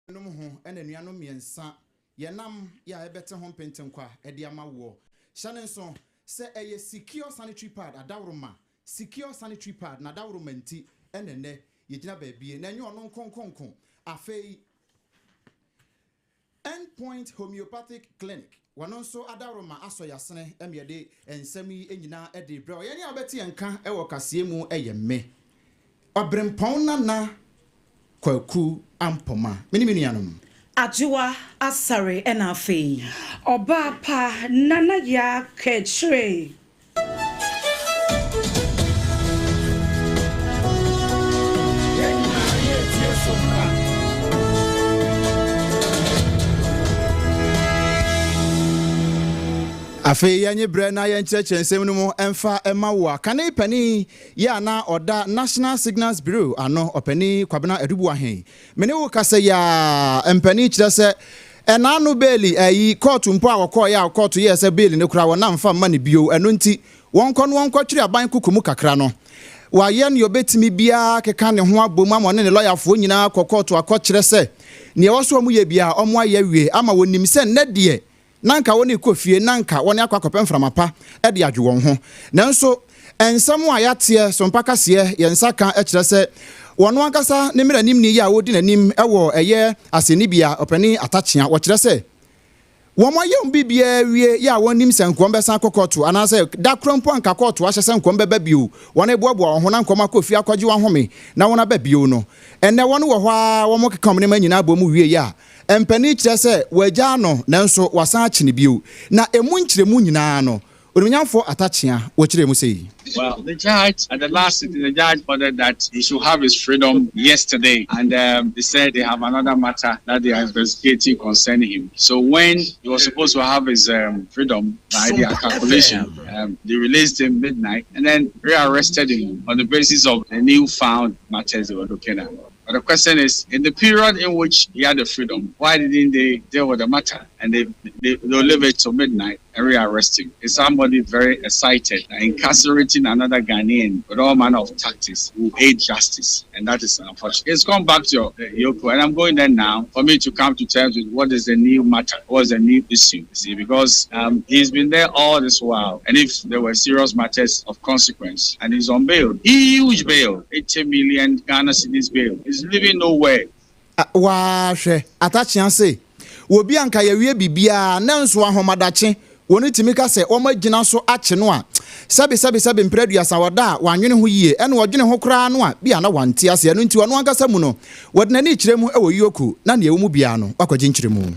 Nom ho na anuanom mmiɛnsa yɛnam yɛ a yɛbɛte ho mpentenkwa de ama woɔ. Hyɛ no nso sɛ ɛyɛ Secure Sanitary Pad adaworoma, Secure Sanitary Pad n'adaworoma nti na ɛnnɛ yɛgyina baabi na ɛnyɛ ɔno nkonkonko. Afei End Point Homeopathic Clinic, wɔn nso adaworoma asɔ yɛn asene ma yɛde nsɛm yi nyinaa de rebrɛ wo. Yɛn a wobɛte yɛn nka wɔ kaseɛ mu yɛ me, Ɔberempɔn Nana Kwaku Ampoma, me ne me nuanom. Adwoa Asare ɛna afei. Ɔbaa pa Nana Yaa Kɛkyeree. Yɛn nyinaa yɛretie so mmra. Afei yɛnye berɛ na yɛnkyerɛkyerɛ nsɛm no mu mfa mma wo a kane panin yi a na ɔda National Signals Bureau ano, Ɔpanin Kwabena Adu-Boahen. Me ne wo kasa yi ara, mpanin kyerɛ sɛ ɛnaano beeli ayi, kɔɔto mpo a wɔkɔeɛ a kɔɔto yɛɛ sɛ beeli no koraa wɔnna mfa mma no bio, ɛno nti wɔnkɔ no wɔnkɔtwere aban koko mu kakra no. Wayɛ nea ɔbɛtumi biara akeka ne ho abom ama ɔne ne lɔyafoɔ nyinaa akɔ kɔɔto akɔkyerɛ sɛ nea ɛwɔ sɛ wɔyɛ biara wɔayɛ awie ama wɔnim sɛ nnɛ deɛ na anka wɔrekɔ fie, na anka wɔakɔ akɔpɛ mframa pa de adwo wɔn ho. Nanso, nsɛm a yɛateɛ so mpa kaseɛ yɛn nsa ka kyerɛ sɛ wɔn ankasa ne mmaranimni yi a ɔredi n'anim wɔ ɛyɛ asɛnnibea, Ɔpanin Atakyea, wɔkyerɛ sɛ wɔayɛ wɔn biribiara awie yɛ a wɔnnim sɛ nka wɔbɛsan akɔ kɔɔto anaasɛ da koro mpo anka kɔɔto ahyɛ sɛ nka wɔbɛba bio, wɔreboaboa wɔn ho na nka wɔakɔ fie akɔgye wɔn ahome na wɔaba bio no. Ɛnnɛ wɔn wɔ hɔ ara wɔkeka wɔn nneɛma nyinaa bɔ mu wieeɛ a, Mpanin kyerɛ sɛ wɔagyaa no nanso wɔasan akye no bio, na emu nkyerɛmu nyinaa no, Onimnyamfoɔ Atta Kyea wɔ kyerɛɛ mu sei. Well, the judge at the last sitting, the judge ordered that he should have his freedom yesterday, and um, they said they have another matter that they are investigating concerning him. So when he was supposed to have his um, freedom by their calculation, um, they released him midnight and then rearrested him on the basis of the newfound matters they were looking at. But the question is, in the period in which he had the freedom, why didn't they deal with the matter? And they, they, they'll leave it till midnight and rearrest him. Is somebody very excited incarcerating another Ghanaian with all manner of tactics will aid justice? And that is unfortunate. It's gone back to uh, Yoko, and I'm going there now for me to come to terms with what is the new matter, what is the new issue, you see, because um, he's been there all this while. And if there were serious matters of consequence, and he's on bail, huge bail, 80 million Ghana cedis bail, he's living nowhere. Waa hwɛ, Atakyea se, wɔ bi anka yɛawie biribiara, nanso ahomadakye, wɔn tumi ka sɛ wɔn agyina so akye no a, sɛbe sɛbe sɛbe mprɛ aduasa ɔda a wannwene ho yie, ɛna ɔdwene ho koraa no a, bi a na wante ase, ɛno nti ɔno ankasa mu no, wɔde n'ani rekyerɛ mu wɔ Yoko, na nea ɛwɔ mu biara no, wakɔgye nkyerɛmu.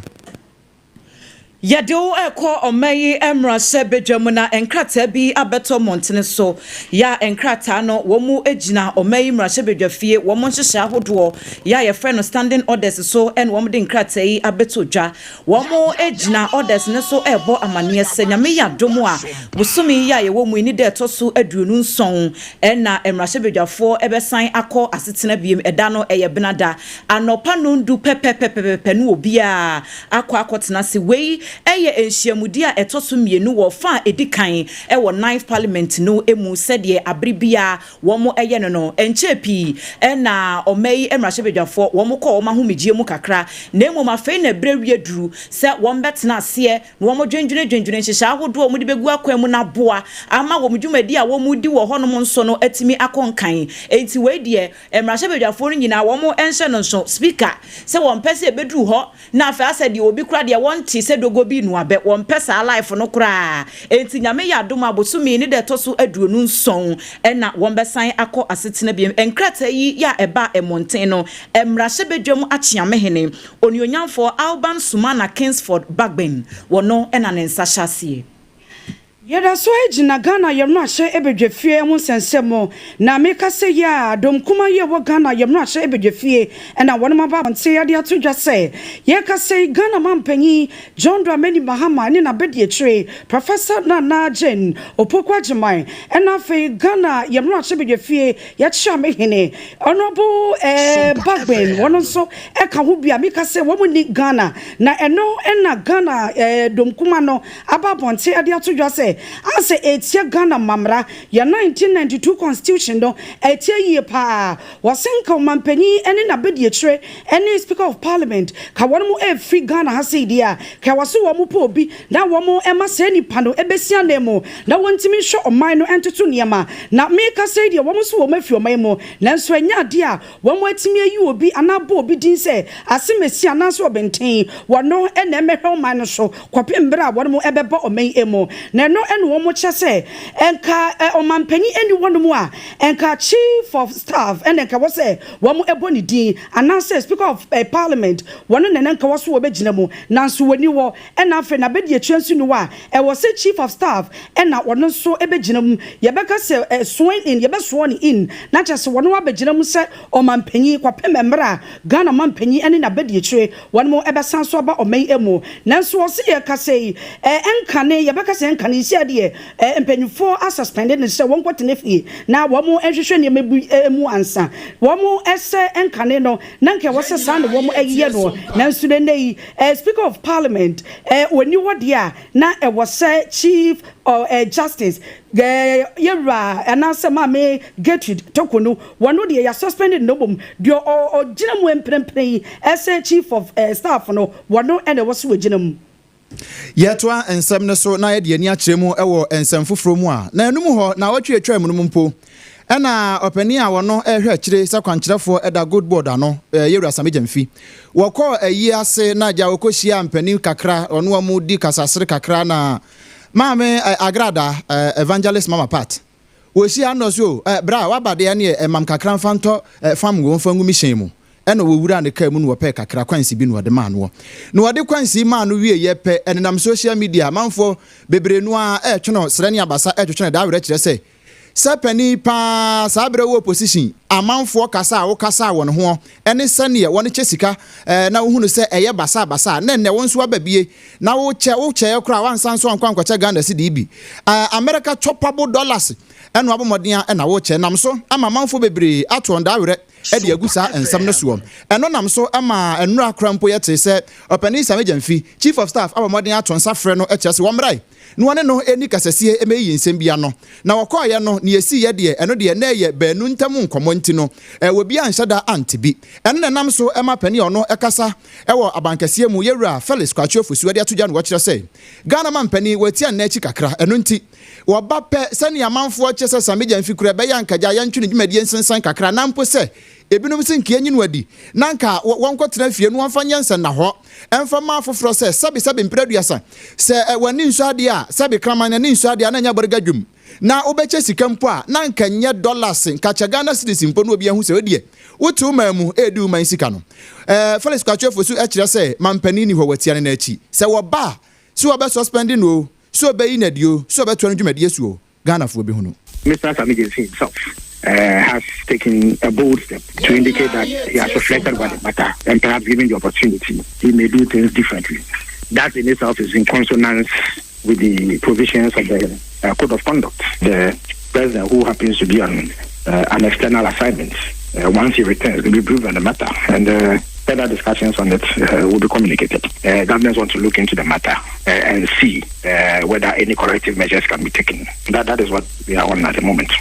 Yɛde wo rekɔ ɔman yi mmarahyɛ badwa mu na nkrataa bi abɛtɔ mmɔntene so. Yɛ a nkrataa no wɔn gyina ɔman yi mmarahyɛ badwa fie wɔn nhyehyɛɛ ahodoɔ yɛ a yɛfrɛ no standing orders so na wɔn de nkrataa yi abɛtɔ dwa. Wɔn gyina orders no so rebɔ amaneɛ sɛ Nyame yɛ adom a bosome yi a yɛwɔ mu yi ne da ɛtɔ so 27 na mmarahyɛ badwafoɔ bɛsan akɔ asetena biem. Ɛda no ɛyɛ benada anɔpa nondu pɛpɛpɛpɛpɛ no obiara akɔ akɔtena ase. Wei yɛ nhyiamudie a ɛtɔ so mmienu wɔ ɔfa a ɛdi kan wɔ Ninth Parliament no mu sɛdeɛ abere biara wɔyɛ no no. Ɛnkyɛɛ pii na ɔma yi mmarahyɛbadwafoɔ wɔn kɔɔ wɔn ahomegyeɛ mu kakra na mmom afei na berɛ wie duru sɛ wɔbɛtena aseɛ na wɔdwendwene dwendwene nhyehyɛe ahodoɔ a wɔde bɛgu akwan mu no aboa ama wɔn dwumadi a wɔredi wɔ hɔnom nso no atumi akɔ nkan. Enti wei deɛ mmarahyɛbadwafoɔ no nyinaa wɔn nhyɛ no nso, Speaker, sɛ wɔmpɛ sɛ ɛbɛduru hɔ na afei asɛ deɛ obi koraa deɛ wɔnte sɛ dogo bi nua bɛ, wɔmpɛ saa life no koraa. Enti Nyame yɛ adom a bosome yi ne da ɛtɔ so 27 na wɔbɛsan akɔ asetena biom. Nkrataa yi yɛ a ɛbaa mmɔnten no, mmarahyɛbadwam akyeamehene, Onuonyamfoɔ Alban Sumana Kingsford Bagbin, wɔno na ne nsa hyɛ aseɛ. Yɛda so gyina Ghana yɛmmrahyɛ badwafie ho nsɛnsɛm mu na meka sɛ yi a dɔm kumaa yi a ɛwɔ Ghana yɛmmrahyɛ badwafie na wɔnom aba abɔnten de ato dwa sɛ yɛrekasa yi Ghana manpanyin John Dramani Mahama ne n'abadiakyire Professor Nana Jane Opoku Agyemang ɛna afei Ghana yɛmmrahyɛ badwafie yɛkyeame hene Honourable Bagbin wɔn nso ɛka ho bi a meka sɛ wɔn nni Ghana na ɛno na Ghana dɔm kumaa no aba abɔnten de ato dwa sɛ sɛ asɛ ɛtia Ghana mamra yɛ 1992 constitution no, ɛtia yie paa. Wɔse nka ɔmanpanyin ne n'abadiakyire ne Speaker of Parliament ka wɔn mo ɛfiri Ghana ha sei deɛ a, ka wɔse wɔn mo pɛ obi na wɔn ɛma saa nipa no ɛbɛsi anan mu na wɔntumi nhwɛ ɔman no ntoto nneɛma. Na meka sei deɛ, wɔn nso wɔn afiri ɔman mu, nanso ɛnyɛ adeɛ a wɔn atumi ayi obi anaa bɔ obi din sɛ asemesi anaasɛ ɔbɛnten wɔno ɛna ɛmɛhwɛ ɔman no so kɔpem mmerɛ a wɔn mo ɛbɛbɔ ɔman yi mu. Na ɛno ɛna wɔn kyɛ sɛ ɛnka ɔmanpanyin ɛni wɔn mu a, ɛnka Chief of Staff ɛna nka wɔ sɛ wɔn ɛbɔ ne din anaasɛ Speaker of Parliament, wɔn na nka wɔ so wɔbɛgyina mu, nanso wɔni hɔ. Ɛna afei n'abɛdi akyire nso ni hɔ a, ɛwɔ sɛ Chief of Staff ɛna wɔn nso ɛbɛgyina mu. Yɛbɛka sɛ sworn in, yɛbɛsoɔ ne in na kyerɛ sɛ wɔn abɛgyina mu sɛ ɔmanpanyin kɔpem mmerɛ a Ghana manpanyin ɛne n'abɛdi akyire wɔn mo ɛbɛsan so aba ɔman yi mu. Nanso wɔsi yɛ kasa yi ɛnkane, yɛbɛka sɛ ɛnkane nsi adeɛ mpanyinfoɔ asuspend ne sɛ wɔn kɔtena fie na wɔn nhwehwɛ nneɛma bi mu ansa. Wɔn ɛsɛ nkane no na nka ɛwɔ sɛ saa na wɔn ɛyɛ no, nanso nene yi Speaker of Parliament wɔni hɔ deɛ a, na ɛwɔ sɛ Chief Justice yɛwura anaasɛ Maame Gertrude Torkornoo, wɔn deɛ yɛ suspend no bom deɛ ɔgyina mu mprempren yi ɛsɛ Chief of Staff no, wɔn ɛna ɛwɔ so wɔgyina mu. Yɛtoa nsɛm no so na yɛde ani akyerɛ mu wɔ nsɛm foforɔ mu a, na ɛnum hɔ na wɔtwe atwa mu no mu mpo, ɛna ɔpanin a wɔno ɛhwɛ akyire sɛ kwankyerɛfoɔ ɛda Gold Board ano, yɛwura Sammy Gyamfi, wɔkɔɔ ayi ase na agya wɔkɔhyia mpanin kakra, ɔno a mu di kasasere kakra na Maame Agrada, Evangelist Mama Pat, wɔhyia no so bra waba deɛ ne ɛmam kakra mfa ntɔ fam wɔ mfa ngu mission mu. Ɛna wɔwura ne kaa mu na wɔpɛ kakra kwansi bi na wɔde maa noɔ. Na wɔde kwansi maa no wie yɛ pɛ, ɛnenam social media, amanfoɔ bebree no a ɛretwe srɛ ne abasa ɛretwetwe daa werɛ kyerɛ sɛ panin paa saa berɛ wɔ opposition, amanfoɔ kasa a wokasa wɔn ho ɛne sɛneɛ wɔne kyɛ sika na wohunu sɛ ɛyɛ basabasa. Na nnɛ wo nso aba bie na wokyɛ wokyɛɛ koraa, wansa nso ankɔ ankɔkyɛ Ghana cedi bi, America choppable dollars ɛna wabɔ mmɔden a ɛna wokyɛ nam so ama amanfoɔ bebree ato wɔn daa werɛ ɛde agu saa nsɛm no soɔ. Ɛno nam so ama nnura kora mpo yɛte sɛ ɔpanin Sammy Gyamfi Chief of Staff abɔ mmɔden ato nsa frɛ no, kyerɛ sɛ wɔmmrae na wɔne no ani kasasie ɛmɛyiyi nsɛm bi ano. Na wɔkɔɔyɛ no ne yɛsiiɛ deɛ, ɛno deɛ na ɛyɛ baanu ntam nkɔmmɔ, nti no ɛwɔ bi anhyɛ da ante bi. Ɛno na nam so ɛma panin a ɔno ɛkasa ɛwɔ abankɛseɛ mu, yɛwura Felix Kwakye Ofosu, ɛde ato dwa no wɔkyerɛ sɛ Ghana ma mpanin wɔatia nna akyi kakra. Ɛno nti wɔba pɛ sɛnea amanfoɔ kyɛ sɛ Sammy Gyamfi kura ɛbɛyɛ ankagya yɛntwe ne dwumadie nsensan kakra, na mpo sɛ ebinom sɛ nka enyi no adi na nka wɔnkɔtena fie no wɔmfa nyɛ nsɛnnahɔ ɛmfa ma afoforɔ sɛ sɛbesɛbe mpere 30 sɛ w'ani nsu adeɛ a, sɛbe kraman n'ani nsu adeɛ a, na nyɛ abɔrega dwom na wobɛkyɛ sika mpo a, na nka nyɛ dollars, nka kyɛ Ghana cedis mpo na obi ahu sɛ odeɛ wote wo man mu ɛredi wo man sika no. Felix Kwakye Ofosu kyerɛ sɛ mampanin ni hɔ watia ne n'akyi sɛ wɔba a, sɛ wɔbɛ suspend no o, sɛ ɔbɛyi n'adi o, sɛ ɔbɛtoa no dwumadie so o, Ghanafoɔ bi hu. Mr. Sammy Gyamfi himself has taken a bold step to indicate that he has reflected over the matter and perhaps given the opportunity, he may do things differently. That in itself is in consonance with the provisions of the Code of Conduct. The president, who happens to be on an external assignment, once he returns, will be briefed on the matter and further discussions on it will be communicated. Governments want to look into the matter and see whether any corrective measures can be taken. That is what we are on at the moment.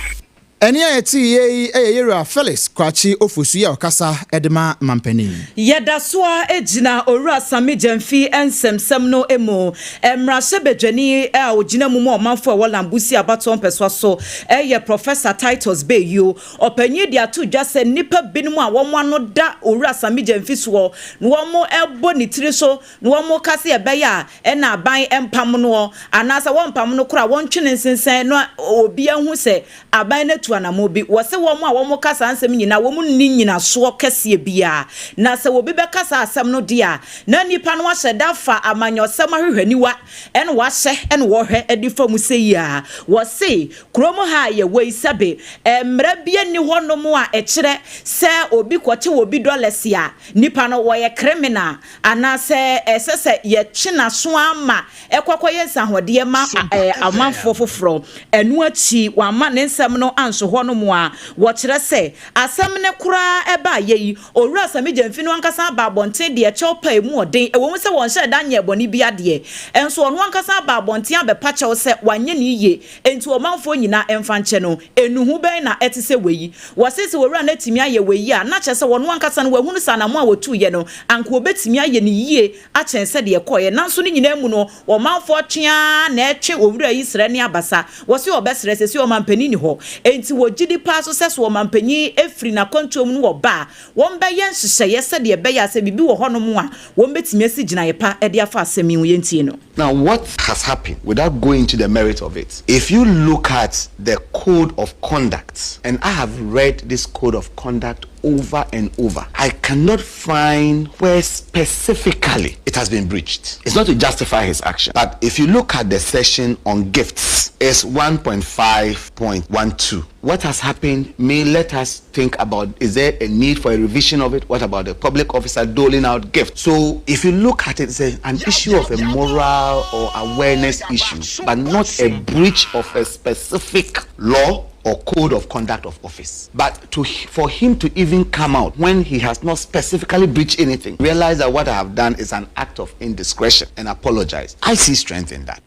Ɛne a yɛte yie yi yɛ yɛwura Felix Kwakye Ofosu yi a ɔkasa de ma mampanin. Yɛda so a gyina Owura Sammy Gyamfi nsɛmsɛm no mu. Mmarahyɛbadwani a ogyina mu ma ɔmanfo a ɛwɔ Lambussie abatoɔ mpɛsoa so ɛyɛ Professor Titus Beyuo. Ɔpanyin de ato dwa sɛ nnipa binom a wɔn ano da Owura Sammy Gyamfi soɔ na wɔn ɛbɔ ne tiri so na wɔn ka sɛ ɛbɛyɛ a ɛna aban mpam noɔ anaasɛ wɔmpam no koraa, wɔntwe ne nsensɛn na obi ahu sɛ aban no atu anamo bi. Wɔsɛ wɔn a wɔn ka saa nsɛm nyinaa, wɔn nni nyinasoɔ kɛseɛ biara, na sɛ obi bɛka saa asɛm no deɛ a, na nipa no ahyɛ da fa amanyɔsɛm ahwehwɛniwa ɛna wahyɛ ɛna wɔhwɛ ɛde fa mu sɛ yi a wɔse kurom ha a yɛwɔ yi, sɛbe mmerɛ bi ani hɔnom a ɛkyerɛ sɛ obi kɔkye obi dollars a, nipa no wɔyɛ criminal anaasɛ ɛsɛ sɛ yɛtwe n'aso ama ɛkɔkɔyɛ nsahodeɛ ma amanfoɔ foforɔ. Ɛno akyi wama ne nsɛm no anso. Branch hɔ nom a wɔkyerɛ sɛ asɛm no koraa ɛbaeɛ yi, Owura Sammy Gyamfi no ankasa aba abɔnten de ɛkyɛw pa a ɛmu ɔden, ɛwɔ mu sɛ wɔnhyɛɛ da nyɛɛ bɔne biara deɛ, nso ɔno ankasa aba abɔnten abɛpa kyɛw sɛ wanyɛ no yie, enti ɔmanfoɔ nyinaa mfa nkyɛ no. Nnuhu bɛn na ɛte sɛ wei? Wɔse sɛ owura no atumi ayɛ wei a, na kyerɛ sɛ ɔno ankasa no wahunu sɛ anammɔn a wɔtuiɛ no, anka ɔbɛtumi ayɛ no yie akyɛn sɛdeɛ ɛkɔeɛ. Nanso ne nyinaa mu no, ɔmanfoɔ twe ara na ɛtwe owura yi srɛ ne abasa. Wɔse ɔbɛsrɛ, seesei ɔmanpanin nni hɔ. Enti wɔgye di paa nso sɛ sɛ ɔmanpanin firi n'akwantuo mu na ɔba a, wɔbɛyɛ nhyehyɛeɛ sɛdeɛ ɛbɛyɛ a sɛ biribi wɔ hɔnom a, wɔbɛtumi asi gyinaeɛ pa de afa asɛm yi ho. Yɛntie no. Now what has happened, without going into the merit of it, if you look at the code of conduct, and I have read this code of conduct over and over, I cannot find where specifically it has been breached. It's not to justify his action, but if you look at the section on gifts, it's 1.5.12. What has happened may let us think about, is there a need for a revision of it? What about the public officer doling out gifts? So if you look at it, it's an issue of a moral or awareness issue, but not a breach of a specific law or code of conduct of office. But for him to even come out when he has not specifically breached anything, realize that what I have done is an act of indiscretion and apologize. I see strength in that.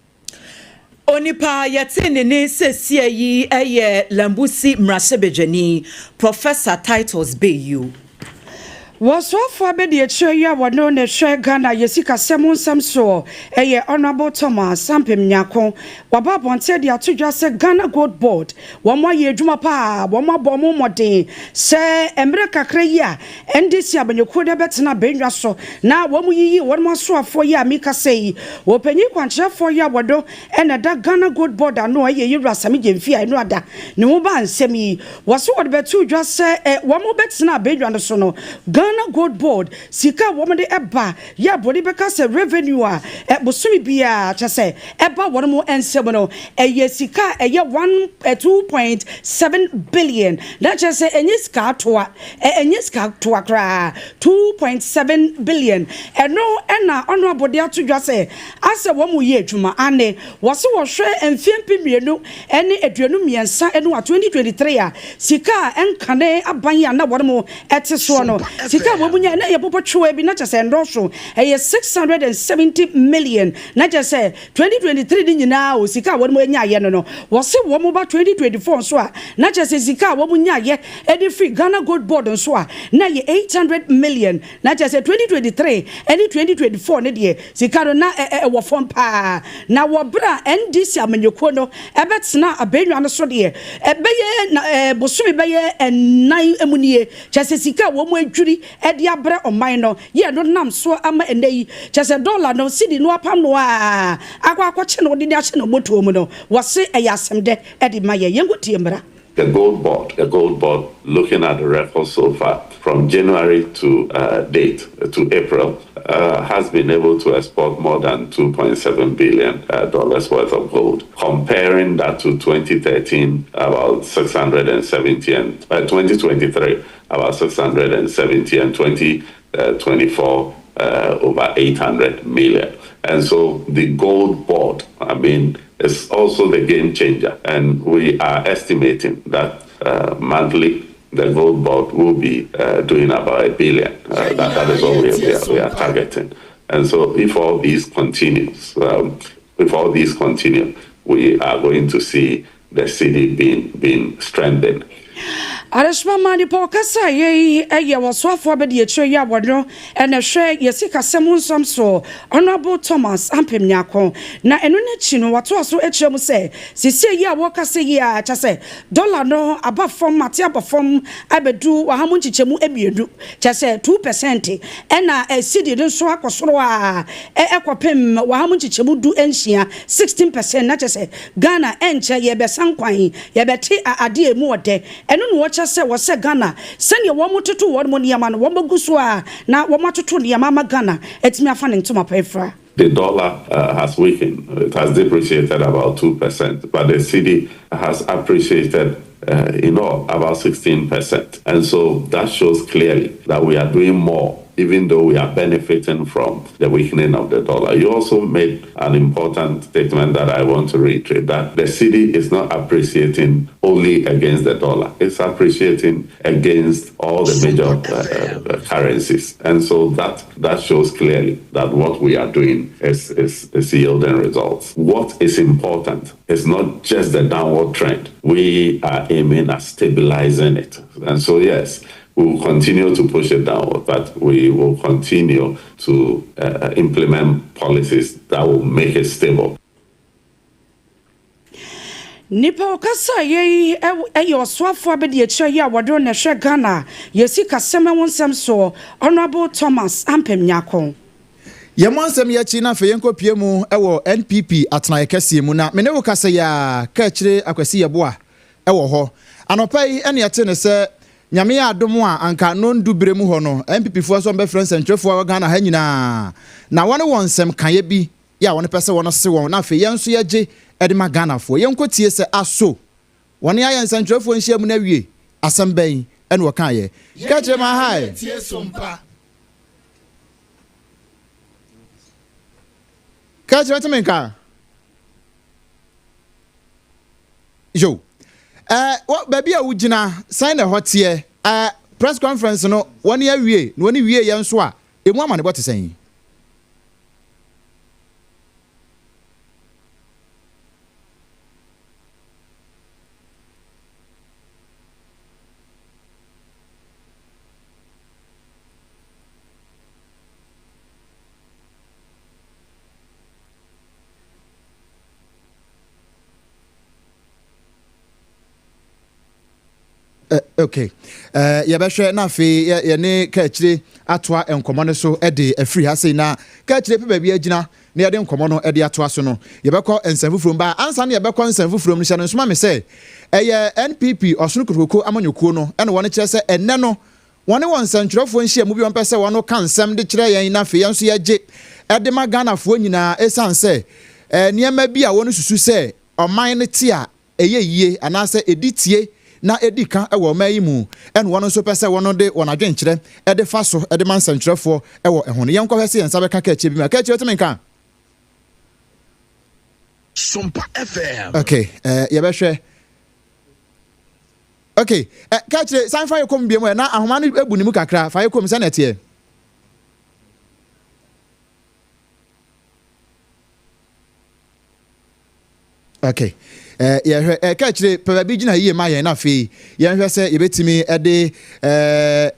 Onipa a yɛte ne nne seesia yi yɛ Lambusi mmarahyɛbadwani, Professor Titus Beyou. Wɔ soafoɔ abadiakyire yi a wɔno na ɛhwɛ Ghana yɛ sikasɛm ho nsɛm soɔ yɛ Honourable Thomas Ampem Nyarko. Waba abɔnten de ato dwa sɛ Ghana Gold Board wɔn ayɛ adwuma paa, wɔn abɔ wɔn mmɔden sɛ mmerɛ kakra yi a NDC amanyɔkuo no bɛtena abannwa so na wɔn yiyi wɔn asoafoɔ yi a mekasa yi Ɔpanyin kwankyerɛfoɔ yi a wɔno na ɛda Ghana Gold Board ano a ɛyɛ Yewura Sammy Gyamfi a ɛno ada ne ho baa nsɛm yi wɔse wɔde bɛtoo dwa sɛ wɔn bɛtena abannwa no so no Ghana Gold Board sika a wɔn de ba yɛ a broni bɛka sɛ revenue a bosome biara kyerɛ sɛ ɛba wɔn nsam no ɛyɛ sika a ɛyɛ one 2.7 billion na kyerɛ sɛ ɛnyɛ sika atoa ɛnyɛ sika toa koraa 2.7 billion ɛno na Honourable de ato dwa sɛ asɛ wɔn reyɛ adwuma aane wɔse wɔhwɛ mfeɛ 2023 no a 2023 a sika a ɛnkane aban a na wɔn te soɔ no sika a wɔn nyaeɛ na ɛyɛ bɔbɔtwewa bi na kyerɛ sɛ ɛnnɔɔso ɛyɛ 670 million na kyerɛ sɛ 2023 no nyinaa o sika a wɔn nyaeɛ no no wɔse wɔn ba 2024 nso a na kyerɛ sɛ sika a wɔn nyaeɛ de firi Ghana Gold Board nso a na ɛyɛ 800 million na kyerɛ sɛ 2023 ne 2024 no deɛ sika no na ɛwɔ fam paa na wɔ berɛ a NDC amanyɔkuo no bɛtenaa abannwa no so deɛ ɛbɛyɛ na bosome bɛyɛ nnan mu nie kyerɛ sɛ sika a wɔn adwiri de abrɛ ɔman no yɛ no nam so ama ɛnnɛ yi kyerɛ sɛ dɔla no cedi no apam no a akɔ akɔkye no de no ahyɛ no mmɔtoɔ mu no wɔse ɛyɛ asɛmdɛ de ma yɛn. Yɛnkɔtie mmra. The gold board, the gold board, looking at the records so far, from January to uh, date, to April, uh, has been able to export more than $2.7 billion uh, dollars worth of gold. Comparing that to 2013, about 670, and uh, 2023, about 670, and 2024, uh, over 800 million. And so the gold board, I mean, is also the game changer. And we are estimating that uh, monthly the gold board will be uh, doing about a billion. Uh, that, that is what we, we, are, we are targeting. And so if all these continues, um, if all these continue, we are going to see the cedi being, being strengthened. Adesoma ma nipa ɔkasa yei yɛ ɔsoafoɔ abadiakyire yi a wɔno na ɛhwɛ yɛ sikasɛm ho nsɛm soɔ, Honourable Thomas Ampem Nyarko. Na ɛno no akyi no watoa so akyerɛ mu sɛ seesei yi a wɔrekasa yi a kyerɛ sɛ dɔla no aba fam ate aba fam abɛdu ɔha mu nkyekyɛmu mmienu kyerɛ sɛ 2 percent ɛna cedi no nso akɔ soro a ɛkɔpem ɔha mu nkyekyɛmu du nsia, 16 percent, na kyerɛ sɛ Ghana ɛnkyɛ yɛbɛsan kwan yɛbɛte adeɛ a ɛmu ɔdɛ. Ɛno na wɔkyerɛ sɛ wɔsɛ Ghana sɛdeɛ wɔn toto wɔn nneɛma no wɔn bɛgu so a na wɔn atoto nneɛma ama Ghana atumi afa ne ntoma pa afira. The dollar uh, has weakened. It has depreciated about 2%, but the cedi has appreciated uh, in all about 16%. And so that shows clearly that we are doing more even though we are benefiting from the weakening of the dollar. You also made an important statement that I want to reiterate that the cedi is not appreciating only against the dollar, it's appreciating against all the major uh, uh, currencies. And so that, that shows clearly that what we are doing is, is, is yielding results. What is important is not just the downward trend, we are aiming at stabilizing it. And so, yes, we will continue to push it downward, but we will continue to uh, implement policies that will make it stable. Nipa ɔkasa yɛ yi yɛ ɔsoafoɔ abɛdi akyire yi a wɔde na ɛhwɛ Ghana yɛ sikasɛm ho nsɛm soɔ Honourable Thomas Ampem Nyarko. Yɛn nsɛm yi akyi na afei yɛnkɔ mu wɔ NPP atenaeɛ kɛseɛ mu na mene wo kasa yi a kaakyire Akwasi Yɛboa wɔ hɔ anɔpa yi ɛne ɛte ne sɛ Nyame yɛ adom a anka nondu berɛ mu hɔ no NPP foɔ nso bɛfrɛ nsɛntwerɛfoɔ a wɔ Ghana ha nyinaa na wɔne wɔn nsɛm kaeɛ bi yɛ a wɔn pɛ sɛ wɔn se wɔn na afei yɛn nso yɛgye de ma Ghanafoɔ. Yɛnkɔ tie sɛ aso wɔne ayɛ nsɛntwerɛfoɔ nhyiamu no awie asɛm bɛn ɛna wɔkaeɛ. Ka kyerɛ ma hi. Ka kyerɛ teme nka. Yo. Eh, baabi a wogyina sɛn na ɛhɔ teɛ? Eh, press conference no wɔne awie na wɔne wie yɛn nso a emu amanebɔ te sɛn? Uh, okay uh, yɛbɛhwɛ na afei yɛne kaakyire atoa nkɔmmɔ no so de afiri ha sei na kaakyire pɛ baabi agyina na yɛde nkɔmmɔ no de atoa so no yɛbɛkɔ nsɛm foforɔ mu ba ansa na yɛbɛkɔ nsɛm foforɔ mu no hyɛ no nsoma me sɛ ɛyɛ NPP ɔsono kokroko amanyɔkuo no ɛna wɔn kyerɛ sɛ ɛnɛ no wɔne wɔn nsɛntwerɛfoɔ nhyiamu bi wɔn pɛ sɛ wɔn ka nsɛm de kyerɛ yɛn na afei yɛn nso yɛgye ɛde ma Ghanafoɔ nyinaa ɛsiane sɛ nneɛma bi a wɔn susu sɛ ɔman no te a ɛyɛ yie anaasɛ ɛdi tie na ɛdi ka wɔ ɔman yi mu ɛna wɔn nso pɛ sɛ wɔn de wɔn adwenkyerɛ ɛde fa so ɛde ma nsɛntwerɛfoɔ ɛwɔ ɛho no yɛn kɔhwɛ sɛ yɛn nsa bɛka kaakyire bi mu a kaakyire tumi nka. Sompa FM. Okay, yɛbɛhwɛ. Okay, kaakyire san fa yɛ kɔm biem ɛ na ahoma no ebu ne mu kakra fa yɛ kɔm sɛ na ɛteɛ. Okay. Eh, yɛhwɛ eh, kaakyire pɛ baabi gyina yie ma yɛn na afei yɛnhwɛ sɛ yɛbɛtumi ɛde eh,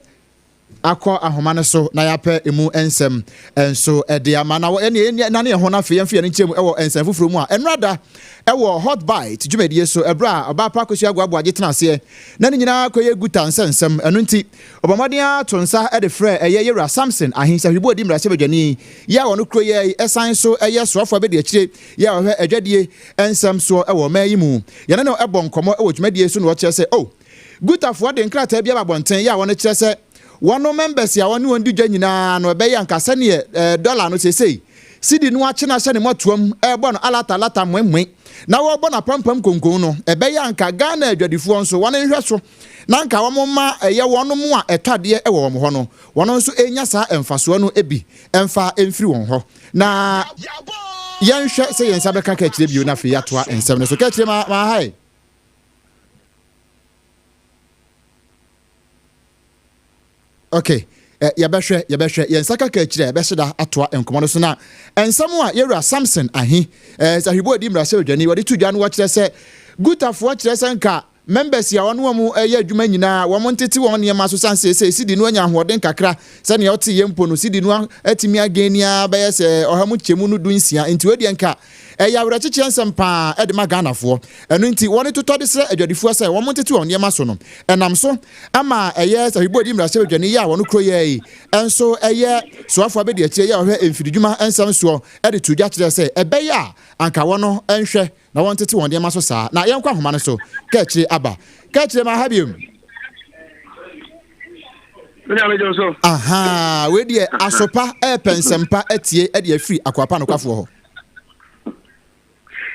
akɔ ahoma no so na yɛapɛ emu nsɛm nso ɛde ama na ɛne na ne ɛho no afei yɛmfa yɛn nkyɛn mu ɛwɔ nsɛm foforɔ mu a ɛnora da ɛwɔ hot bite dwumadie so ɛberɛ a ɔbaa pa akosua agoaboa gye tena aseɛ na ne nyinaa kɔyɛ guta nsɛnsɛm ɛno nti ɔbɔmmɔden ato nsa ɛde frɛ ɛyɛ yɛwura Samson Ahensa Hwibɔ di mmarahyɛbadwani yɛ a wɔno kuro yɛ ɛsan so ɛyɛ soafoɔ abɛdi akyire yɛ a ɔhwɛ adwadie nsɛm soɔ ɛwɔ ɔman yi mu yɛne no ɛbɔ nkɔmmɔ ɛwɔ dwumadie so na wɔkyerɛ sɛ oh gutafoɔ de nkrataa bi aba abɔnten yɛ a wɔno kyerɛ sɛ wɔn members a wɔne wɔn di dwa nyinaa no ɛbɛyɛ anka sɛneɛ ɛɛ dɔla no seesei sidi no akye no ahyɛ ne mmɔtoam ɛrebɔ no alata alata mmoemmoe na wɔrebɔ no apampam konkon no ɛbɛyɛ anka Ghana adwadifoɔ nso wɔn nhwɛ so na anka wɔn ma ɛyɛ wɔn mu a ɛtɔ adeɛ ɛwɔ wɔn hɔ no wɔn nso enya saa mfasoɔ no bi ɛmfa mfiri wɔn hɔ na yɛnhwɛ sɛ yɛn nsa bɛka kaakyire bio na afei yɛatoa nsɛm no so kaakyire ma ma ha yi. Okay, eh, yɛbɛhwɛ yɛbɛhwɛ yɛn nsa kaka akyire a yɛbɛhyɛ da atoa nkɔmmɔ no so na nsɛm a yɛwura Samson Ahi eh, Sahwibo adi mmarahyɛ badwani wɔde to dwa no wɔkyerɛ sɛ gutafoɔ kyerɛ sɛ nka members a wɔne wɔn yɛ adwuma nyinaa wɔn ntete wɔn nneɛma so san seesei sidi no anya ahoɔden kakra sɛnea ɔte yɛ mpo no sidi no atumi agan a bɛyɛ sɛ ɔha mu kyɛmu no 16 nti wɔdeɛ nka ɛyɛ awerɛkyekyerɛ nsɛm paa ɛde ma Ghanafoɔ ɛno nti wɔne totɔ de srɛ adwadifoɔ sɛ wɔn ntete wɔn nneɛma so no ɛnam so ama ɛyɛ Sahwibo adi mmarahyɛ badwani yɛ a wɔn kuro yɛ yi ɛnso ɛyɛ soafoɔ abɛdi akyire yɛ a ɔhwɛ mfididwuma nsɛm soɔ ɛde to dwa kyerɛ sɛ ɛbɛyɛ a anka wɔn nhwɛ na wɔn tete wɔn nneɛma so saa na yɛnkɔ ahoma no so kaakyire aba kaakyire ma ha biom. Aha, wei deɛ asopa ɛɛpɛ nsɛmpa atie ɛde afiri akwapa nokwafoɔ hɔ.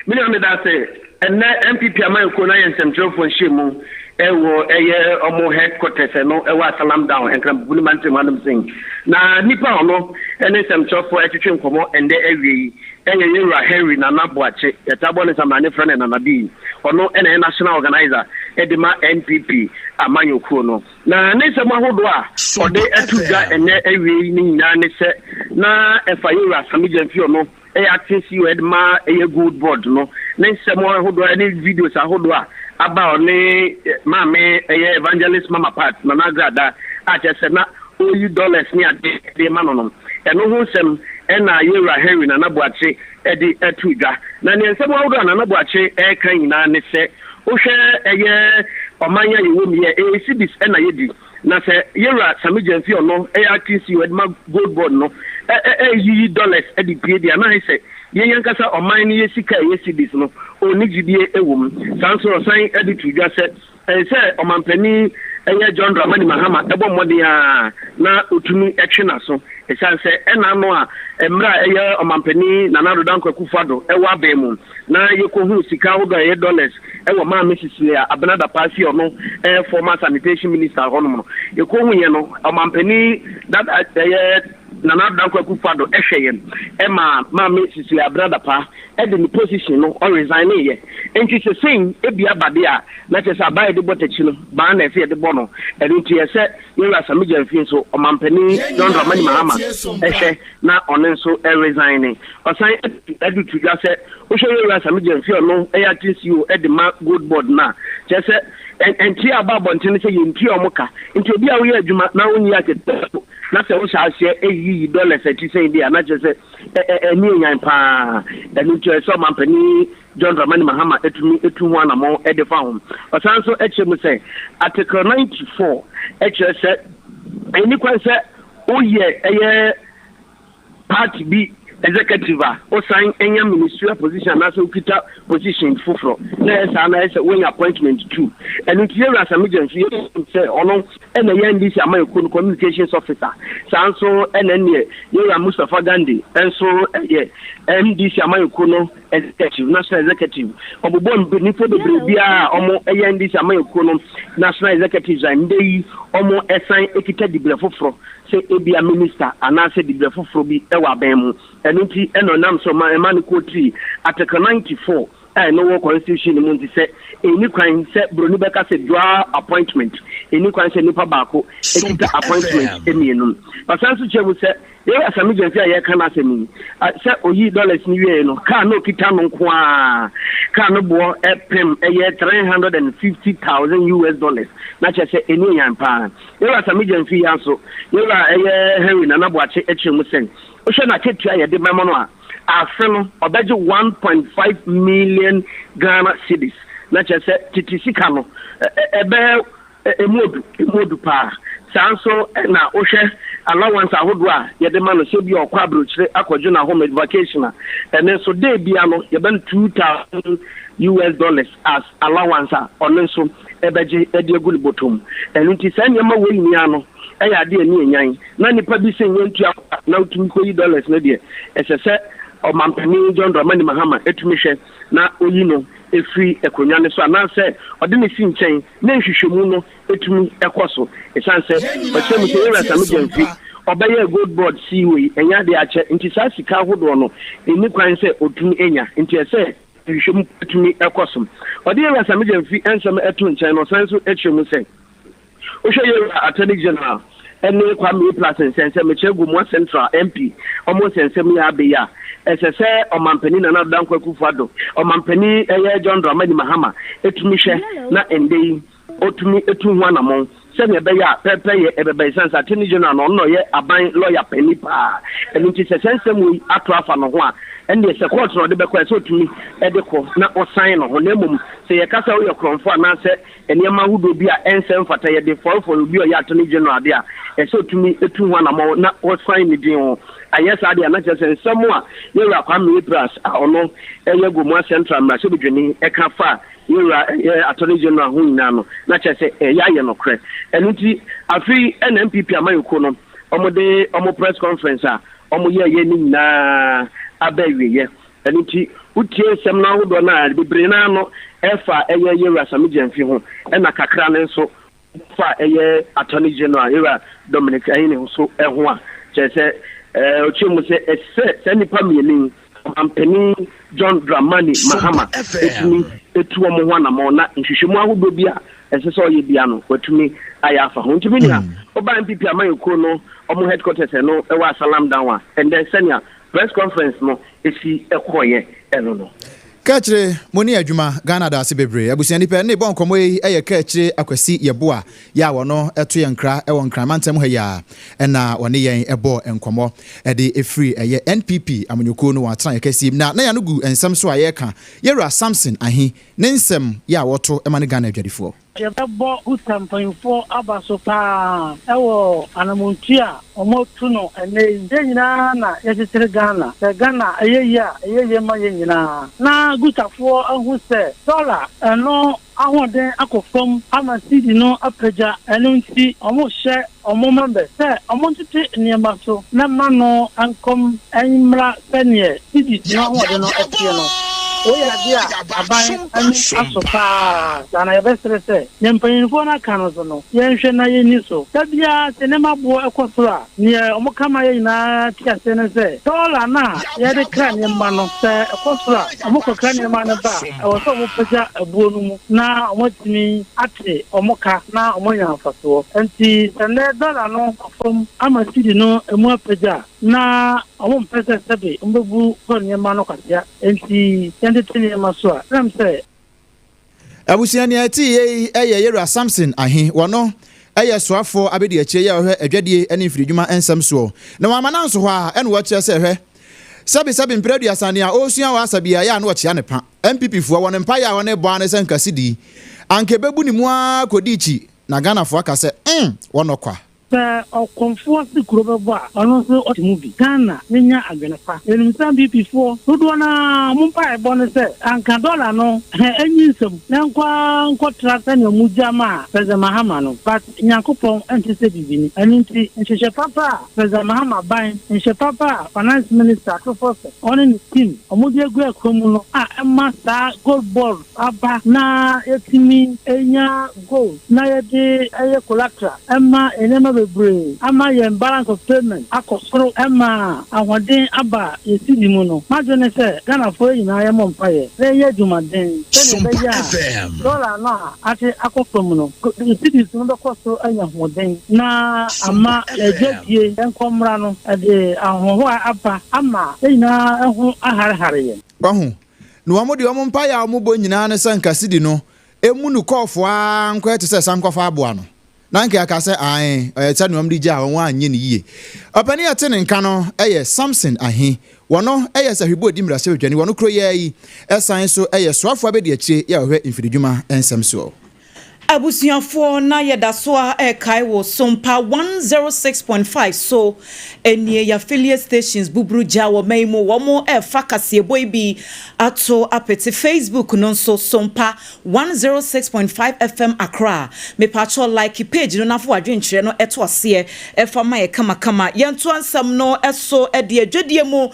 Me nua meda ase. Ɛnnɛ NPP amanyɔkuo no ayɛ nsɛmtwerɛfoɔ nhyiamu. Ɛwɔ ɛyɛ ɔmo headquarters ɛno ɛwɔ Asalam Down, Nkramopono mantam hanom sei. Na nipa a ɔno ɛne nsɛmtwerɛfoɔ ɛtwetwe nkɔmɔ ɛndɛ awie yi ɛyɛ Yɛwura Henry Nana Boakye, yɛtaa bɔ ne nsamrane frɛ no Nana B. Ɔno ɛna ɛyɛ National Organiser ɛde ma NPP amanyɔkuo no. Na ne nsɛm ahodoɔ a ɔde ɛto dwa ɛnnɛ awie yi ne nyinaa ne sɛ na ɛfa Yɛwura Sammy Gyamfi ɔno ɛyɛ acting CEO ɛde ma ɛyɛ Gold Board no ne nsɛm ahodoɔ ɛne videos ahodoɔ a aba ɔne maame ɛyɛ Evangelist Mama Pat Nana Agrada a kyerɛ sɛ na ɔyi dollars ne ade de ma no no ɛno ho nsɛm ɛna Yɛwura Henry Nana Boakye ɛde ɛto dwa. Na neɛ nsɛm ahodoɔ a Nana Boakye ɛka nyinaa ne sɛ wohwɛ ɛyɛ ɔman a yɛwɔ mu yɛ ɛyɛ cedis ɛna yɛdi. Na sɛ Yewura Sammy Gyamfi ɔno yɛ acting CEO de ma Gold Board no reyiyi dollars de pue deɛ a, na ayɛ sɛ yɛn ankasa ɔman no yɛ sika a ɛyɛ cedis no, ɔnni gyidie wɔ mu. Saa nso ɔsan de too dwa sɛ ɛsɛ sɛ ɔmanpanin ɛyɛ John Dramani Mahama bɔ mmɔden ara na ɔtumi twe n'aso ɛsiane sɛ ɛna ano a mmerɛ a ɛyɛ ɔmanpanin Nana Addo Dankwa Akufo-Addo wɔ abɛn mu na yɛkɔhuu sika ahodoɔ a ɛyɛ dollars wɔ Maame Cecilia Abena Dapaah fie a ɔno yɛ former sanitation minister hɔnom no, yɛkɔhuiɛ no, ɔmampanin dada ɛyɛ Nana Addo Dankwa Akufo-Addo hwɛ yɛn ma Maame Cecilia Abena Dapaah de ne position no ɔresignee yɛ. Nti sesei ebi aba deɛ a, na kyerɛ sɛ aba a yɛde bɔ takyi no, baa na ɛsɛ yɛde bɔ no. Ɛno nti ɛsɛ Yɛwura Sammy Gyamfi nso, Ɔmampanin John Dramani Mahama hwɛ na ɔno nso resigne. Ɔsan de to dwa sɛ wohwɛ Yɛwura Sammy Gyamfi a ɔno yɛ acting CEO de ma Gold Board no a, kyerɛ sɛ nteɛ a aba abɔnten ne sɛ yɛntua wɔn ka. Nti obi a woyɛ adwuma na wonnye akatua mpo na sɛ wohyɛ aseɛ yiyi dollars a ɛte sɛn bi a, na kyerɛ sɛ ɛni anyan paa. Ɛno nti ɛsɛ sɛ Ɔmampanin John Dramani Mahama tumi tu ho anammɔn de fa ho. Ɔsan nso kyerɛ mu sɛ Article 94 kyerɛ sɛ ɛnni kwan sɛ woyɛ ɛyɛ party bi executive a wosan nya ministerial position anaasɛ wokita position foforɔ na ɛyɛ saa na ɛyɛ sɛ woanya appointment too. Ɛno nti Yɛwura Sammy Gyamfi yɛnim sɛ ɔno na ɛyɛ NDC amanyɔkuo no communications officer. Saa nso na ɛneɛ Yɛwura Mustapha Gandhi nso yɛ NDC amanyɔkuo no Executive, National Executive, Ɔbobɔɔ mpanyinfoɔ bebree biara a wɔn yɛ NDC amanyɔkuo no National Executives a ndɛ yi wɔn san kita dibrɛ foforɔ sɛ ebia Minister anaasɛ dibrɛ foforɔ bi wɔ aban mu. Ɛno nti na ɔnam so ma ɛma no kɔɔtirii Article 94 a ɛno wɔ Constitution no mu nti sɛ ɛnni kwan sɛ broni bɛka sɛ dual appointment, ɛnni kwan sɛ nipa baako kita appointment mmienu. Ɔsan nso kyerɛ mu sɛ Yɛn Sammy Gyamfi a yɛreka n'asɛm yi, sɛ oyii dollars no wiei no, car no a okita no nko ara, car no boɔ pem yɛ 350,000 US dollars, na kyerɛ sɛ ɛni anyan paa. Yɛwura Sammy Gyamfi yi ara nso, yɛwura ɛyɛ Henry Nana Boakye kyerɛ mu sɛ, wohwɛ n'akatua a yɛde bɛma no a, afe no ɔbɛgye 1.5 million Ghana cedis, na kyerɛ sɛ tete sika no ɛbɛyɛ Emu odu, emu odu paa. Saa nso na wohwɛ allowance ahodoɔ a yɛde ma no sɛ ebia ɔkɔ aburokyire akɔgye n'ahome, vacation a, ɛno nso day bia no yɛbɛ no 2000 US dollars as allowance a ɔno nso ɛbɛgye de agu ne bɔtɔ mu. Ɛno nti saa nneɛma wei nyinaa no ɛyɛ adeɛ a ani anyan na nipa bi sɛ yɛntua kwa na wotumi kɔyi dollars no deɛ, ɛsɛ sɛ Ɔmanpanin John Dramani Mahama tumi hwɛ na ɔyi no firi akonnwa no so anaasɛ ɔde no si nkyɛn na nhwehwɛmu no tumi kɔ so. Ɛsiane sɛ ɔkyerɛ mu sɛ Yɛwura Sammy Gyamfi ɔbɛyɛɛ Gold Board CEO yi ɛnyɛ adeɛ akyɛ nti saa sika ahodoɔ no ɛnni kwan sɛ ɔtumi nya nti ɛsɛ nhwehwɛmu tumi kɔ so. Ɔde Yɛwura Sammy Gyamfi nsɛm to nkyɛn no ɔsan nso kyerɛ mu sɛ. Wohwɛ yɛn wura Attorney General ne Kwame Aplus nsɛnsɛm, mekyerɛ Gomoa Central MP, wɔn nsɛnsɛm yi a aba yi a, ɛsɛ sɛ Ɔmanpanin Nana Addo Dankwa Akufo Addo, Ɔmanpanin ɛyɛ John Dramani Mahama tumi hwɛ na ɛndɛ yi ɔtumi tu ho anamɔn sɛnea ɛbɛyɛ a pɛpɛyɛ ɛbɛba esiane sɛ Attorney General no ɔno na ɔyɛ aban lɔya panin paa. Ɛno nti sɛ saa nsɛm wei ato afa ne ho a, ɛndeɛ sɛ kɔɔto na ɔde bɛkɔ a ɛsɛ ɔtumi de kɔ na ɔsan ne ho na mmom sɛ yɛka sɛ woyɛ korɔmfoɔ anaasɛ Nneɛma ahodoɔ bi a ɛnsɛ mfata, yɛde fɔrefɔre obi a ɔyɛ Attorney General ade a, ɛsɛ sɛ ɔtumi tu ho anammɔn na ɔsan ne din ho. Anyɛ saa deɛ a, na kyerɛ sɛ nsɛm a Yɛwura Kwame Abrahs a ɔno yɛ Gomoa Central mmarahyɛbadwani ka fa Yɛwura ɛyɛ Attorney General ho nyinaa no, na kyerɛ sɛ ɛyɛ ayɛ nokorɛ. Ɛno nti, afe yi na NPP amanyɔkuo no wɔde wɔn press conference a wɔyɛeɛ no nyinaa aba awieeɛ. Ɛno nti, wotie nsɛm no ahodoɔ no a, bebree no ara no, Ɛfa ɛyɛ Yewura Sammy Gyamfi ho ɛna kakra no nso fa ɛyɛ Attorney General Yewura Dominic Ayine nso ho a, kyerɛ sɛ ɔkyerɛ mu sɛ ɛsɛ saa nnipa mmienu yi Ɔmanpanin John Dramani Mahama tumi tu wɔn ho anamɔn na nhwehwɛmu ahodoɔ bi a ɛsɛ sɛ ɔyɛ bia no watumi ayɛ afa ho. Nti me nua, woba NPP amanyɔkuo no wɔn headquarters ɛno ɛwɔ Asalam Down a, ɛndɛ sɛnea press conference no si kɔeɛ ɛno no. Kaakyire, mo ne adwuma, Ghana daase bebree. Abusua nipa yɛne bɔ nkɔmmɔ yi yɛ Kaakyire Akwasi Yeboah yɛ a wɔno to yɛn nkra wɔ Nkran mantam ha yi ara ɛna wɔne yɛn bɔɔ nkɔmmɔ de firi ɛyɛ NPP amanyɔkuo no wɔn atenaeɛ kɛseɛ mu na na yɛano gu nsɛm so a yɛreka Yɛwura Samson Ahi ne nsɛm yɛ a wɔto ma ne Ghana adwadifoɔ. Yɛbɛbɔ Uta mpanyimfoɔ aba so pa ara wɔ anammɔntuo a wɔatu no ɛnnɛ yi. Yɛn nyinaa na yɛkyekyere Ghana. Sɛ Ghana yɛ yie a, ɛyɛ yie ma yɛn nyinaa. Na Gutafoɔ ahu sɛ dɔla no ahoɔden akɔ fam ama cedi no apagya. Ɛno nti wɔrehyɛ wɔn members sɛ wɔntete nneɛma so na mma no nkɔm mmra sɛdeɛ cedi no ahoɔden no teɛ no. Wei yɛ adeɛ a aban ani asɔ pa ara, saa na yɛbɛsrɛ sɛ deɛ mpanimfoɔ no aka no so no, yɛnhwɛ na yɛnni so. Da biara sɛ nneɛma boɔ kɔ soro a, deɛ wɔka ma yɛn nyinaa te aseɛ ne sɛ, dɔla no a yɛde kra nneɛma no, sɛ ɛkɔ soro a, wɔkɔkra nneɛma no ba a, ɛwɔ sɛ wɔpagya ɛboɔ no mu na wɔatumi ate wɔn ka na wɔanya mfasoɔ. Enti sɛ nnɛ dɔla no kɔ fam ama cedi no mu apagya a, na wɔmpɛ sɛ sɛbe wɔbɛbu tɔ nneɛma no kwasea, enti yɛntete nneɛma so a, ɛnam sɛ. Abusua nea ɛte yei yɛ Yewura Samson Ahe, wɔno yɛ soafoɔ abɛdiakyire yi a ɔhwɛ adwadie ne mfiridwuma nsɛm soɔ. Na wamma no anso hɔ ara ɛna wɔkyerɛ sɛ hwɛ, sɛbe sɛbe mprɛ aduasa nea ɔresua wɔ asa biara yɛ a na ɔkyea ne pa. NPP foɔ wɔn mpaeɛ a wɔn rebɔ ara ne sɛ nka sidi anka ɛbɛbu ne mu ara kɔdi kyi na Ghanafoɔ aka sɛ mm wɔnɔ kwa. Sɛ ɔkɔmfoɔ se kuro bɛbɔ a, ɔno nso ɔte mu bi. Ghana yɛnya adwene pa. Yɛnim sɛ NPP foɔ dodoɔ no ara wɔn mpaebɔ ne sɛ anka dɔla no ɛnyi nsam na ɛnkɔ ara nkɔtra sɛdeɛ wɔn gya maa President Mahama no. But Nyankopɔn nte sɛ bibini. Ɛno nti nhyehyɛ papa a President Mahama ban, nhyɛ papa a Finance Minister Ato Forson ɔne ne team wɔde agu akwan mu no a ɛma saa gold board aba na yɛtumi nya gold na yɛde yɛ collateral ma nneɛma bebree ama yɛn balance of payment akɔ soro ma ahoɔden aba yɛn cedi mu no, m'adwene ne sɛ Ghanafoɔ yɛn nyinaa yɛmmɔ mpaeɛ na yɛnyɛ adwumaden sɛdeɛ ɛbɛyɛ a dɔla no a ate akɔ fam no, cedis no bɛkɔ so anya ahoɔden na ama yɛn adwadie, yɛn nkɔmmra no, ɛde ahohoahoa aba ama yɛn nyinaa ho aharehare yɛn. Wahu? Na wɔn deɛ wɔn mpaeɛ a wɔbɔ nyinaa ne sɛ nka sidi no Emu no kɔɔfoɔ ara nkɔyɛ te sɛ sankɔfa aboa no. Na anka yɛaka sɛ, Aane, ɔyɛ sɛ nea wɔde gyaa wɔn anyɛ no yie. Ɔpanin a ɛte ne nka no yɛ Samson Ahe. Wɔno yɛ Sahwibuo di mmarahyɛbadwani. Wɔno kuro yi ara yi san nso yɛ soafoɔ abɛdiakyire yɛ a ɔhwɛ mfiridwuma nsɛm soɔ. Abusuafoɔ na yɛda so ara rekae wo Sompa 106.5 so nie Y'affiliate stations buburu gya wɔ man yi mu wɔn refa kaseɛbɔ yi bi ato apete Facebook no nso Sompa 106.5 FM Accra Mepakyɛw like page no na fa w'adwenkyerɛ no to aseɛ fa ma yɛ kamakama Yɛntoa nsɛm no so deɛ adwadie mu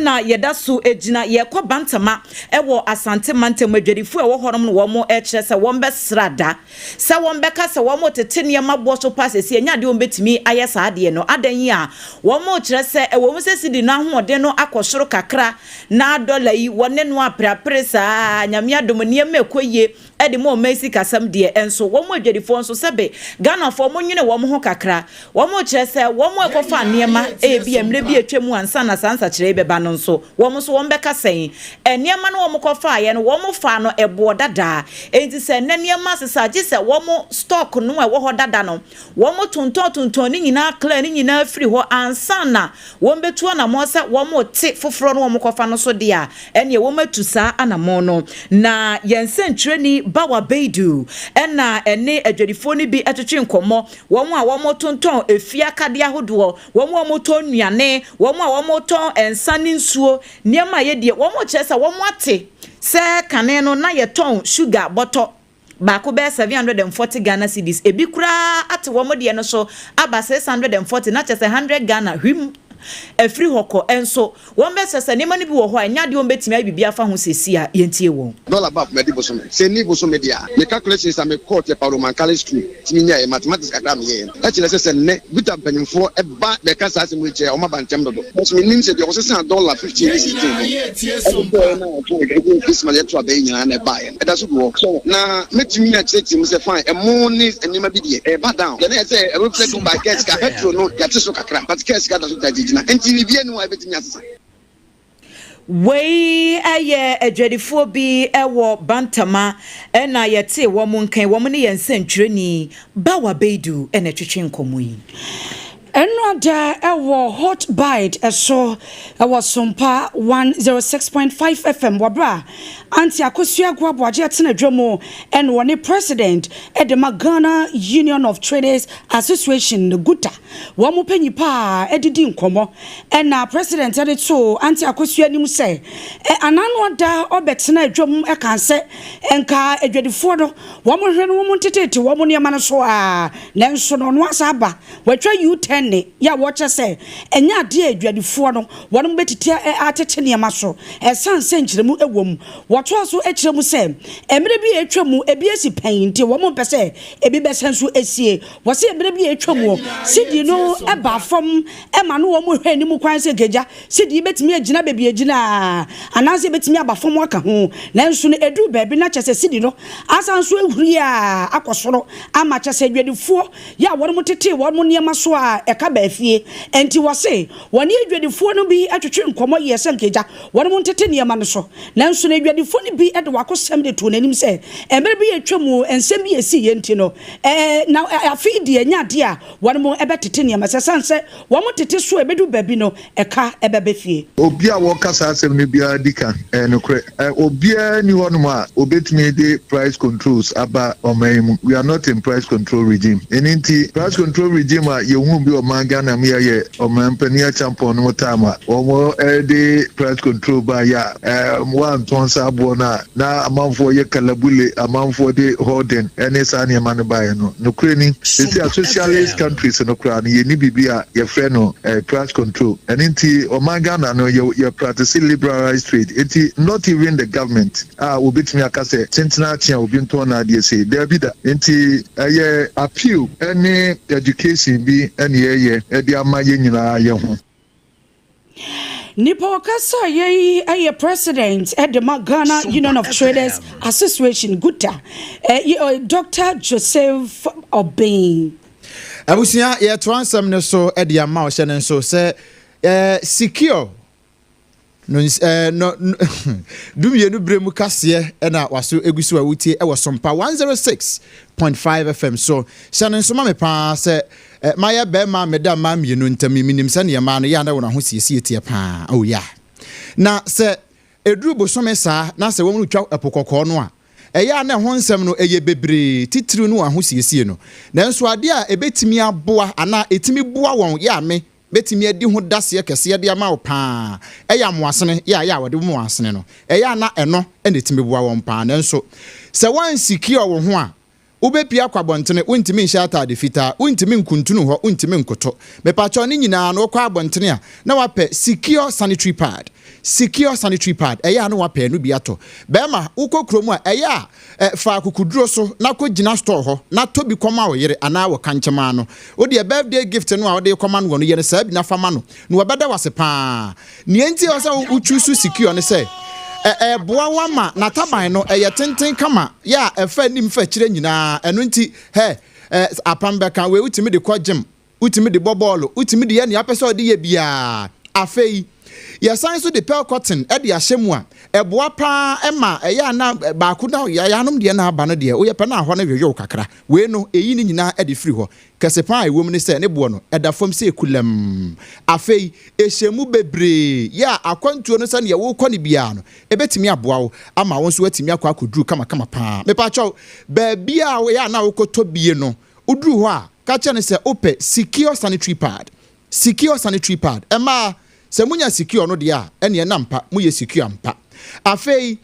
na yɛda so gyina Yɛrekɔ Bantama wɔ Asante mantam adwadifoɔ a ɛwɔ hɔnom no wɔn rekyerɛ sɛ wɔbɛsra da Sɛ wɔbɛka sɛ wɔretete nneɛma boɔ so paa seesei, ɛnyɛ adeɛ a wɔbɛtumi ayɛ saa adeɛ no. Adɛn yi a? Wɔrekyerɛ sɛ ɛwɔ mu sɛ sidi no ahoɔden no akɔ soro kakra na dɔla yi wɔne no apereapere saa, Nyame adom nneɛma ɛkɔ yie de ma ɔman sikasɛm deɛ, nso wɔn adwadifoɔ nso sɛbe Ghanafoɔ wɔnwene wɔn ho kakra. Wɔrekyerɛ sɛ wɔn a ɛkɔfaa nneɛma ebia mmerɛ bi a atwa mu ansa na saa nsakyeraɛ yi bɛba no nso, wɔn nso wɔbɛka sɛn? Nneɛma no wɔkɔfaeɛ no, wɔfaa no ɛboɔ dada. Enti sɛ nnɛ nneɛma asesa a, gye sɛ wɔn stock no a ɛwɔ hɔ dada no, wɔtontɔntontɔn ne nyinaa, clear ne nyinaa firi hɔ ansa na wɔbɛtu anammɔn sɛ wɔrete foforɔ no wɔkɔfa no so deɛ a, ɛnneɛ wɔatu saa anammɔn no. Na yɛn sɛnkyerɛni Bawa Baidu na ɛne adwadifoɔ no bi twetwe nkɔmmɔ wɔn a wɔtontɔn efie akadeɛ ahodoɔ, wɔn a wɔtɔn nnuane, wɔn a wɔtɔn nsa ne nsuo, nneɛma a yɛdie, wɔkyerɛ sɛ wɔate sɛ kane no na yɛtɔn sugar bɔtɔ baako bɛyɛ 740 Ghana cedis, ebi koraa ate wɔn deɛ no so aba 640, na kyerɛ sɛ 100 Ghana hwim. Ɛfiri hɔ kɔ nso, wɔbɛsɛ sɛ nneɛma no bi wɔ hɔ a ɛnyɛ adeɛ a wɔbɛtumi ayɛ biribi afa ho seesei a yɛntie wɔn. Dollar baako madi bosome. Sɛ nni bosome deɛ a, me calculations a me kɔɔ Tepa Roman Catholic School tumi nyaeɛ, mathematics kakra a meyɛeɛ no, kyerɛ sɛ sɛ nnɛ Guta mpanyimfoɔ ba bɛka saa asɛm wei kyerɛ a, wɔn aba ntɛm dodo. Nanso mennim sɛ deɛ ɔsesaa dollar 15 ne 16 no de kɔeɛ no a ɔkaa ɛdeɛ Christmas yɛto aba yi nyinaa na ɛbaeɛ no, ɛda so gu hɔ. So na mɛtumi akyerɛkyerɛ mu sɛ fine, ɛmo ne nneɛma bi deɛ, ɛreba down. Deɛ na ɛyɛ sɛ ɛreflect by kaa sika, petrol no yɛate so kakra, but kaa sika da so taa gyinagyina. Enti biribiara nni hɔ a ɛbɛtumi asesa. Wei yɛ adwadifoɔ bi wɔ Bantama na yɛtee wɔn nka yi, wɔn ne yɛn nsɛntwerɛni Bawa Beidu na ɛtwetwe nkɔmmɔ yi. Ɛnora da wɔ Hot Bite so wɔ Sompa 106.5 FM wɔ berɛ a Auntie Akosua Aguaboagye tena dwa mu na ɔne President de ma Ghana Union of Traders Association, GUTA, Wɔn panyin pa ara didi nkɔmmɔ na president de too Auntie Akosua anim sɛ anano ada ɔbɛtena dwam kaa sɛ nka adwadifoɔ no wɔn hwɛ no wɔn ntetete wɔn nneɛma no so ara nanso no ɔno asa aba watwa U-turn ne yɛ a wɔkyɛ sɛ ɛnyɛ adeɛ a adwadifoɔ no wɔn bɛtete atete nneɛma so ɛsan sɛ nkyerɛmu wɔ mu. Wɔtoa so kyerɛ mu sɛ mmerɛ bi a atwa mu ebi asi pɛn nti wɔn mpɛ sɛ ebi bɛsan so asie. Wɔse mmerɛ bi a atwa muɔ, sidi no baa fam ma no wɔn hwɛ anim kwan sɛ nka agya, sidi yi bɛtumi agyina baabi a ɛgyina a, anaasɛ ɛbɛtumi aba fam aka ho. Nanso no ɛduru baabi na kyerɛ sɛ sidi no asan nso ahuri a akɔ soro ama kyerɛ sɛ adwadifoɔ yɛ a wɔnom tetee wɔn nneɛma so a ɛka baa fie. Enti wɔse wɔne adwadifoɔ no bi twetwe nkɔmmɔ yɛɛ sɛ nka agya, Wɔnom ntete nneɛma no so. Nanso no adwadifoɔ no bi de wɔn akosɛm de too n'anim sɛ, mmerɛ bi a atwa mu nsɛm bi a ɛsiiɛ nti no, na afei deɛ ɛnyɛ adeɛ a wɔnom bɛtete nneɛma so, ɛsiane sɛ wɔn tete so a ɛbɛduru baabi no ɛka bɛba fie. Obi a wɔka saa asɛm no biara di ka, ɛyɛ nokorɛ. Obiara nni hɔnom a obetumi de price controls aba ɔman yi mu. We are not in price control regime. Ɛno nti, price control regime a yɛhuu bi wɔ ɔman Ghana mu yi ayɛ ɔmanpanin Acheampong no time a wɔde price control baeɛ a wɔantɔn saa aboɔ no a na amanfoɔ yɛ kalabule, amanfoɔ de hoarding ne saa nneɛma no baeɛ no. Nokorɛ ni, seesei a socialist countries no koraa no, yɛnni biribi a yɛfrɛ no price control. Ɛno nti ɔman Ghana no yɛ yɛ practice liberalized trade. Nti not even the government a wɔbɛtumi aka sɛ tentena akye a obi ntɔn n'adeɛ sei. Daabi da. Nti ɛyɛ appeal ne education bi na yɛyɛ de ama yɛn nyinaa yɛ ho. Nipa ɔkasa yɛ yi yɛ President de ma Ghana Union of Traders Association, GUTA, Doctor Joseph Obeng. Abusua, yɛtoa nsɛm no so de ama wo. Hyɛ no nso sɛ secure no no dumienu berɛ mu kaseɛ na waso egu so a wotie wɔ Sompa 106.5 FM so. Hyɛ no nso ma me paa sɛ mayɛ bɛrima a meda mmaa mmienu ntam yi, menim sɛdeɛ mmaa no yɛ a na wɔn ahosiesie teɛ paa. Oh yeah. Na sɛ ɛduru bosome saa na sɛ wɔn retwa ɛpo kɔkɔɔ no a, ɛyɛ a na ɛho nsɛm no ɛyɛ bebree, titiriw ne wɔn ahosiesie no. Nanso adeɛ a ɛbɛtumi aboa anaa ɛtumi boa wɔn yɛ a me mɛtumi adi ho daseɛ kɛseɛ de ama wo paa ɛyɛ amoasene yɛ a yɛ a wɔde moasene no. Ɛyɛ a na ɛno na ɛtumi boa wɔn paa. Nanso sɛ woansecure wo ho a, wobɛpue akɔ abɔntene, wontumi nhyɛ ataade fitaa, wontumi nkuntunu hɔ, wontumi nkoto. Mepakyɛw ne nyinaa no wokɔ abɔntene a na wapɛ secure sanitary pad. Secure sanitary pad, ɛyɛ a na wapɛ ɛno bi atɔ. Bɛrima, wokɔ kurom a, ɛyɛ a eh, fa akukuduro so na kɔ gyina store hɔ na tɔ bi kɔma wo yere anaa wo kankyemaa no. Wo deɛ birthday gift no a wode rekɔma no wɔ no, yɛ no saa bi na fa ma no, na wɔbɛda wo ase paa. Nea enti a ɛwɔ sɛ wo choose secure ne sɛ, ɛ, ɛboa wo ama n'ataban no ɛyɛ tenten kama, yɛ a ɛfa anim fa akyire nyinaa. Ɛno nti, hɛ, ɛ, apam bɛka wei, wotumi de kɔ gym, Wotumi de bɔ bɔɔlo, wotumi de yɛ nea wopɛ sɛ wode yɛ biara. Afei, yɛsan nso de pearl cotton de ahyɛ mu a, ɛboa pa ara ma ɛyɛ a na baako na yɛanom deɛ na aba no deɛ, woyɛ pɛ na ahɔ no yoyow kakra. Wei no, eyi ne nyinaa de firi hɔ. Kɛse pa ara a ɛwom ne sɛ ne boɔ no, ɛda fam sɛ kulam. Afei, ɛhyɛ mu bebree yɛ a akwantuo no sɛdeɛ worekɔ no biara no, ɛbɛtumi aboa wo ama wo nso woatumi akɔ akɔduru kamakama pa ara. Mepakyɛw, baabi a woyɛ a na wokɔtɔ bie no, woduru hɔ a, Ka kyerɛ no sɛ wopɛ Secure Sanitary Pad. Secure Sanitary Pad. Mmaa, sɛ monya Secure no deɛ a, ɛnneɛ na ampa, moyɛ secure ampa. Afei,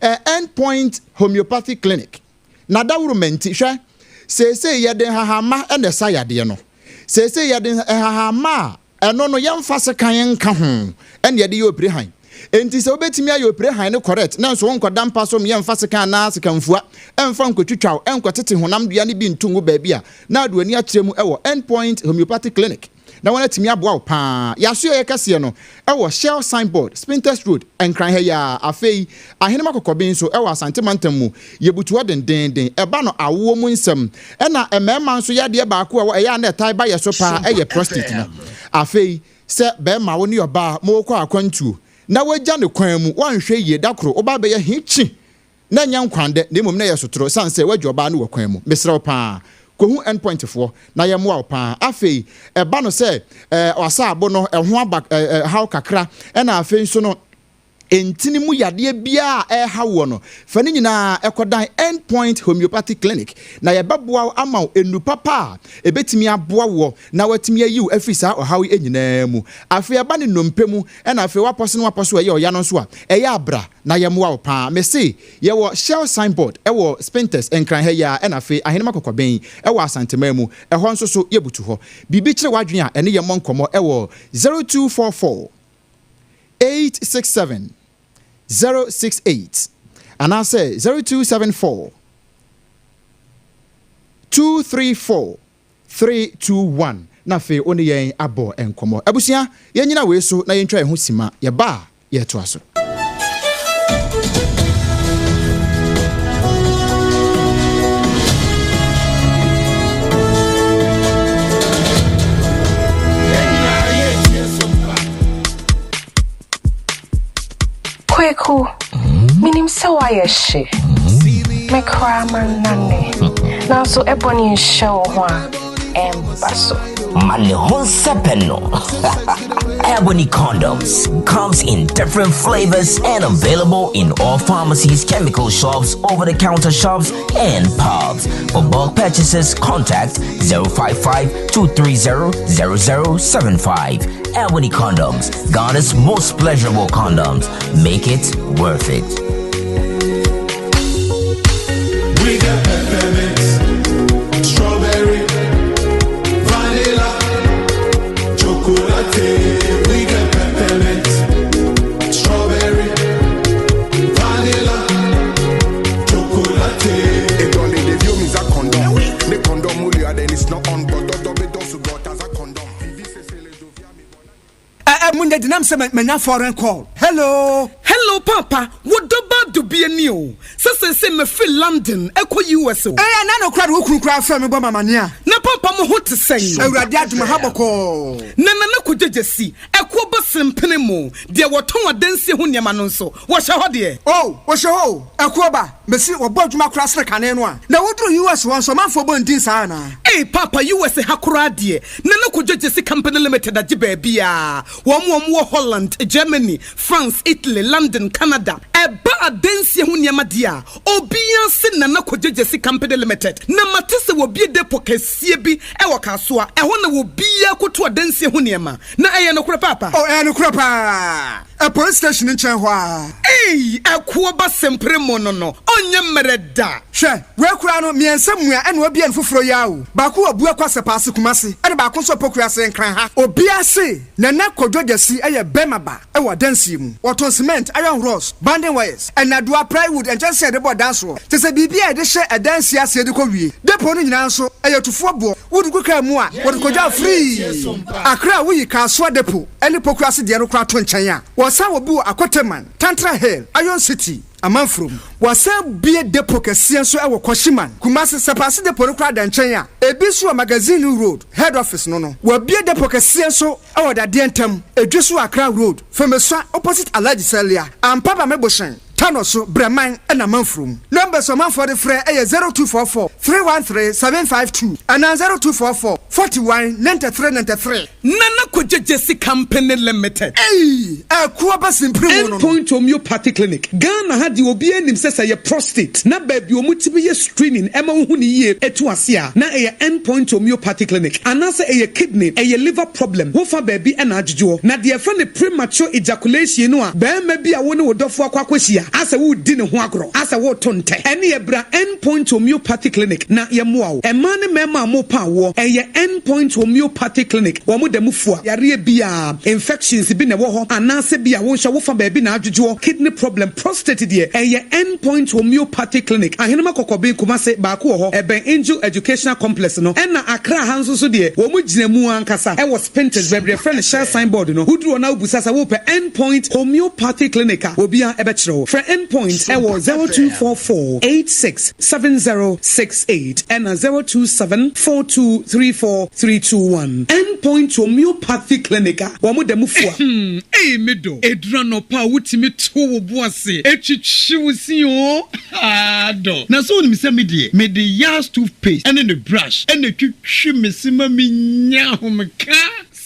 eh, End Point Homeopathy Clinic. N'adaworoma nti, hwɛ, seesei yɛde nhahamma na ɛsa yadeɛ no. Seesei yɛde nhahamma a. Ɛno no yɛmfa sekan nka ho ɛna yɛde yɛ opire han. Enti sɛ wobɛtumi ayɛ opire han no correct na nso wonkɔda mpa so mmyɛ mfa sekan anaa sekanfua ɛmfa nkɔtwitwa wo ɛnkɔtete honam dua no bi nto ngu baabi a na ade w'ani akyerɛ mu ɛwɔ End Point Homeopathic Clinic na wɔatumi aboa wo paa. Yɛasoɛeɛ kɛseɛ no ɛwɔ Shell Signboard, Spintex Road, Nkran ha yi ara. Afei Ahenem Akɔkɔben nso ɛwɔ Asante Mantam mu. Yɛbutu hɔ dendeenden. Ɛba no awoɔ mu nsɛm. Ɛna mmarima nso yadeɛ baako a ɛyɛ a na ɛtae ba yɛ so paa ɛyɛ prostate no. Afei sɛ barima wo ne ɔbaa morekɔ akwantuo na wagya no kwan mu, woanhwɛ yie da koro woba abɛyɛ he kyi na ɛnyɛ nkwandɛ na mmom na ɛyɛ sotorɔ ɛsiane sɛ woagya ɔbaa no wɔ kwan mu. Mesrɛ wo paa, kɔhu End Point foɔ na yɛmmoa wo paa. Afei ɛba no sɛ ɛɛ w'asaabo no ɛho aba ɛɛ haw kakra ɛna afei nso no ntini mu yadeɛ biara a ɛreha woɔ no, fa ne nyinaa kɔdan End Point Homeopathic Clinic na yɛbɛboa wo ama wo nnuru papa a ɛbɛtumi aboa woɔ na watumi ayi wo afiri saa ɔhaw yi nyinaa mu. Afei ɛba ne nnompe mu ɛna afei wapɔ so ne wapɔ so a ɛyɛ ɔya no nso a, ɛyɛ a bra na yɛmmoa wo paa. Mese yɛwɔ Shell signboard wɔ Spintex, Nkran ha yi ara ɛna afei Ahenema Kɔkɔben wɔ Asanteman mu, ɛhɔ nso so yɛbutu hɔ. Biribi kyere w'adwene a ɛne yɛmmɔ nkɔmmɔ wɔ 0244 867 068 anaasɛ 0274 234 3 2 1 na afei wo ne yɛn abɔ nkɔmmɔ. Abusua, yɛnyina wei so na yɛntwa yɛn ho sima. Yɛba a, yɛtoa so. Kweku, minim sɛ woayɛ hye. Me koraa mannane. Nanso ɛbɔ ne nhyɛ wo ho a, ɛmba so. Ma ne ho nsɛpɛ no. Ebony condoms comes in different flavors and available in all pharmacies, chemical shops, over-the-counter shops, and pubs. For bulk purchases, contact 055 230 0075. Ebony condoms, Ghana's most pleasurable condoms. Make it worth it. We got peppermint, strawberry, vanilla, chocolate. We got peppermint, strawberry, vanilla, chocolate. It only the view me a condom. The condom mulia then it's not on, but the double dose got as a condom. Ɛ ɛ munya dinam sɛ manya foreign call. Hello. Hello papa, wo dɔba dubie ni o. Sɛ sɛ mefiri London ɛkɔ US o. Ɛyɛ na no kora de wo kunu kora frɛ me bɔ mamane a. Na papa mo ho te sɛn? Awurade adwuma ha bɔkɔɔ. Na nana kɔgyegye si ɛkoɔ bɔ sempene mu deɛ wɔtɔn adansie ho nneɛma no nso wɔhyɛ hɔ deɛ. O wɔhyɛ hɔ o, ɛkoɔ ba mesi wɔbɔ adwuma kora sene kane no a. Na woduru US hɔ nso ɔmanfoɔ bɔ ndin saa anaa? Ei papa, US ha koraa deɛ Nana Kojo Gyesi Company Limited agye baabi a wɔn wɔ Holland, Germany, France, Italy, London, Canada. Ɛba adansie ho nneɛma deɛ a, obiara se Nana Kojo Gyesi Company Limited. Na mate sɛ wɔbie depo kɛseɛ bi wɔ Kasoa. Ɛhɔ na wɔbiara koto adansie ho nneɛma. Na ɛyɛ nokorɛ paapa? O, ɛyɛ nokorɛ paa. Ɛ police station nkyɛn hɔ a. Ei, ɛkoɔ ba sempere mu no, ɔnyɛ mmerɛ da. Hwɛ, wei koraa no, mmiɛnsa mua ɛna wabie no foforɔ yi ara o. Baako wɔ Buakwa Sɛpaase Kumasi, ɛna baako nso wɔ Pokuase Nkran ha. Obiara se Nana Kwadwo Gyasi yɛ bɛrima ba wɔ adansie mu. Wɔtɔn cement, iron rods, banding wires, nnadewa, plywood, nkyɛnsee a yɛde bɔ dan soɔ, kyerɛ sɛ biribi a yɛde hyɛ adansie aseɛ de kɔ wie. Depot no nyinaa nso, ɛyɛ tufoɔ boɔ. Wode gu kaa mu a, wɔde kɔgya free. Accra a woyi Kasoa Depot ne Pokuase deɛ no koraa to nkyɛn a, wɔsan wɔ bi wɔ Akoteman, Tantra Hill, Iron City, Amanfurom. Wɔasan bue depot kɛseɛ nso wɔ Kwashiman, Kumasi. Sɛpaase depot no koraa da nkyɛn a, ebi nso wɔ Magazine Road, Head Office no no. Wɔabue depot kɛseɛ nso wɔ Dadeɛ Ntam, Edweso Accra Road, Femesua opposite Alhaji Salia, Ampaba Mebohyɛn, Tano so, Brɛman na Amanfurom. Numbers a ɔmanfoɔ de frɛ yɛ 0244 313 752 anaa 0244 41 93 93. Nana Kwadwo Gyasi Company Limited. Ei! Ɛkoɔ ba simpire mu no no. End Point Homeopathy Clinic, Ghana ha deɛ obiara nim sɛ sɛ ɛyɛ prostate na baabi a wɔtumi yɛ screening ɛma wohu no yie ɛtu ase a na ɛyɛ End Point Homeopathy Clinic anaasɛ ɛyɛ kidney, ɛyɛ liver problem wofa baabi ɛna adwodwoɔ na deɛ yɛfrɛ no premature ejaculation no a barima bi a wo ne wo dɔfoɔ akɔ akɔhyia asɛ woredi ne ho agorɔ asɛ woreto ntɛ ɛneɛ bra End Point Homeopathy Clinic na yɛmmoa wo. Mmaa ne mmarima. a mopɛ awoɔ, ɛyɛ End Point Homeopathy Clinic, wɔn da mu fua yareɛ biara, infections bi na ɛwɔ hɔ anaasɛ bi a wo nso wofa baabi na adwodwoɔ, kidney problem, prostate deɛ, ɛyɛ End Point Homeopathy Clinic, Ahenema Kɔkɔben, Kumasi, baako wɔ hɔ, ɛbɛn Angel Educational Complex no, ɛna Accra ha nso so deɛ, wɔn gyina mu ankasa ɛwɔ Spintex, baabi a yɛfrɛ no Shell sign board no, woduru hɔ na wobisa sɛ wopɛ End Point Homeopathy Clinic a, obiara bɛkyerɛ wo. Frɛ End Point ɛwɔ 0244 86 7068 ɛna 027 4234 321. End Point Homeopathy Clinic a wɔn da mu fua. Hmm, ei me dɔ, ɛduru anɔpa a wotumi to wo bo ase twitwi wo se oo, haa dɔ. Na sɛ wonim sɛ me deɛ, mede Yas toothpaste ne ne brush na ɛtwitwi me se ma menya ahomeka.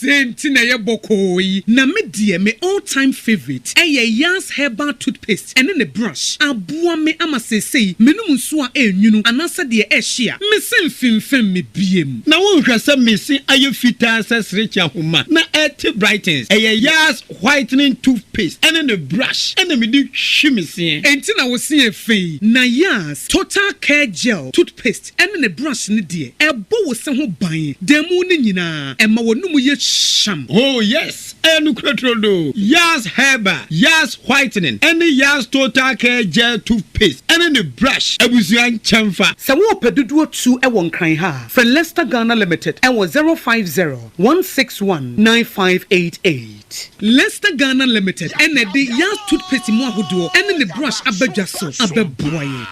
Sei nti na ɛyɛ bɔkɔɔ yi. Na me deɛ me all time favourite ɛyɛ Yas herbal toothpaste ɛne ne brush. Aboa me ama seesei menom nsuo a ɛnwunu anaasɛ deɛ ɛhye a, me se mfemfem me biem. Na wonhwɛ sɛ me se ayɛ fitaa sɛ serekye ahoma na ɛte brightens. Ɛyɛ Yas whitening toothpaste ɛne ne brush ɛna mede twi me seɛ. Enti na wo se yɛ fɛ yi. Na Yas total care gel toothpaste ɛne ne brush no deɛ, ɛbɔ wo se ho ban da mu no nyinaa, ɛma w'anum yɛ hyeam. Oh yes, ɛyɛ nokorɛ turodoo. Yas Herbal, Yas Whitening, ɛne Yas Total Care Gel Toothpaste ɛne ne brush abusua nkyɛnfa. Sɛ worepɛ dodoɔ tu wɔ Nkran ha a, frɛ Lester Ghana Limited wɔ 050 161 9588. Lester Ghana Limited na ɛde Yas Toothpaste mu ahodoɔ ne ne brush aba dwa so abɛboa yɛn.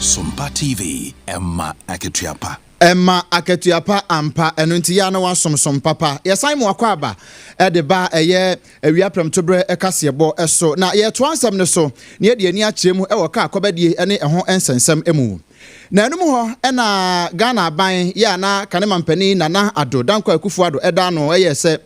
Sompa TV, ɛma akatua pa. Ɛma akatua pa ampa, ɛno nti yɛ a na woasomsom papa. Yɛsan mu akwaaba de ba ɛyɛ awia prɛmtoberɛ kaseɛbɔ so. Na yɛretoa nsɛm no so na yɛde ani akyerɛ mu wɔ kaa kɔbadie ne ɛho nsɛnsɛm mu. Na ɛno mu hɔ na Ghana aban yɛ a na kane mampanin Nana Addo Dankwa Akufo Addo da ano yɛɛ sɛ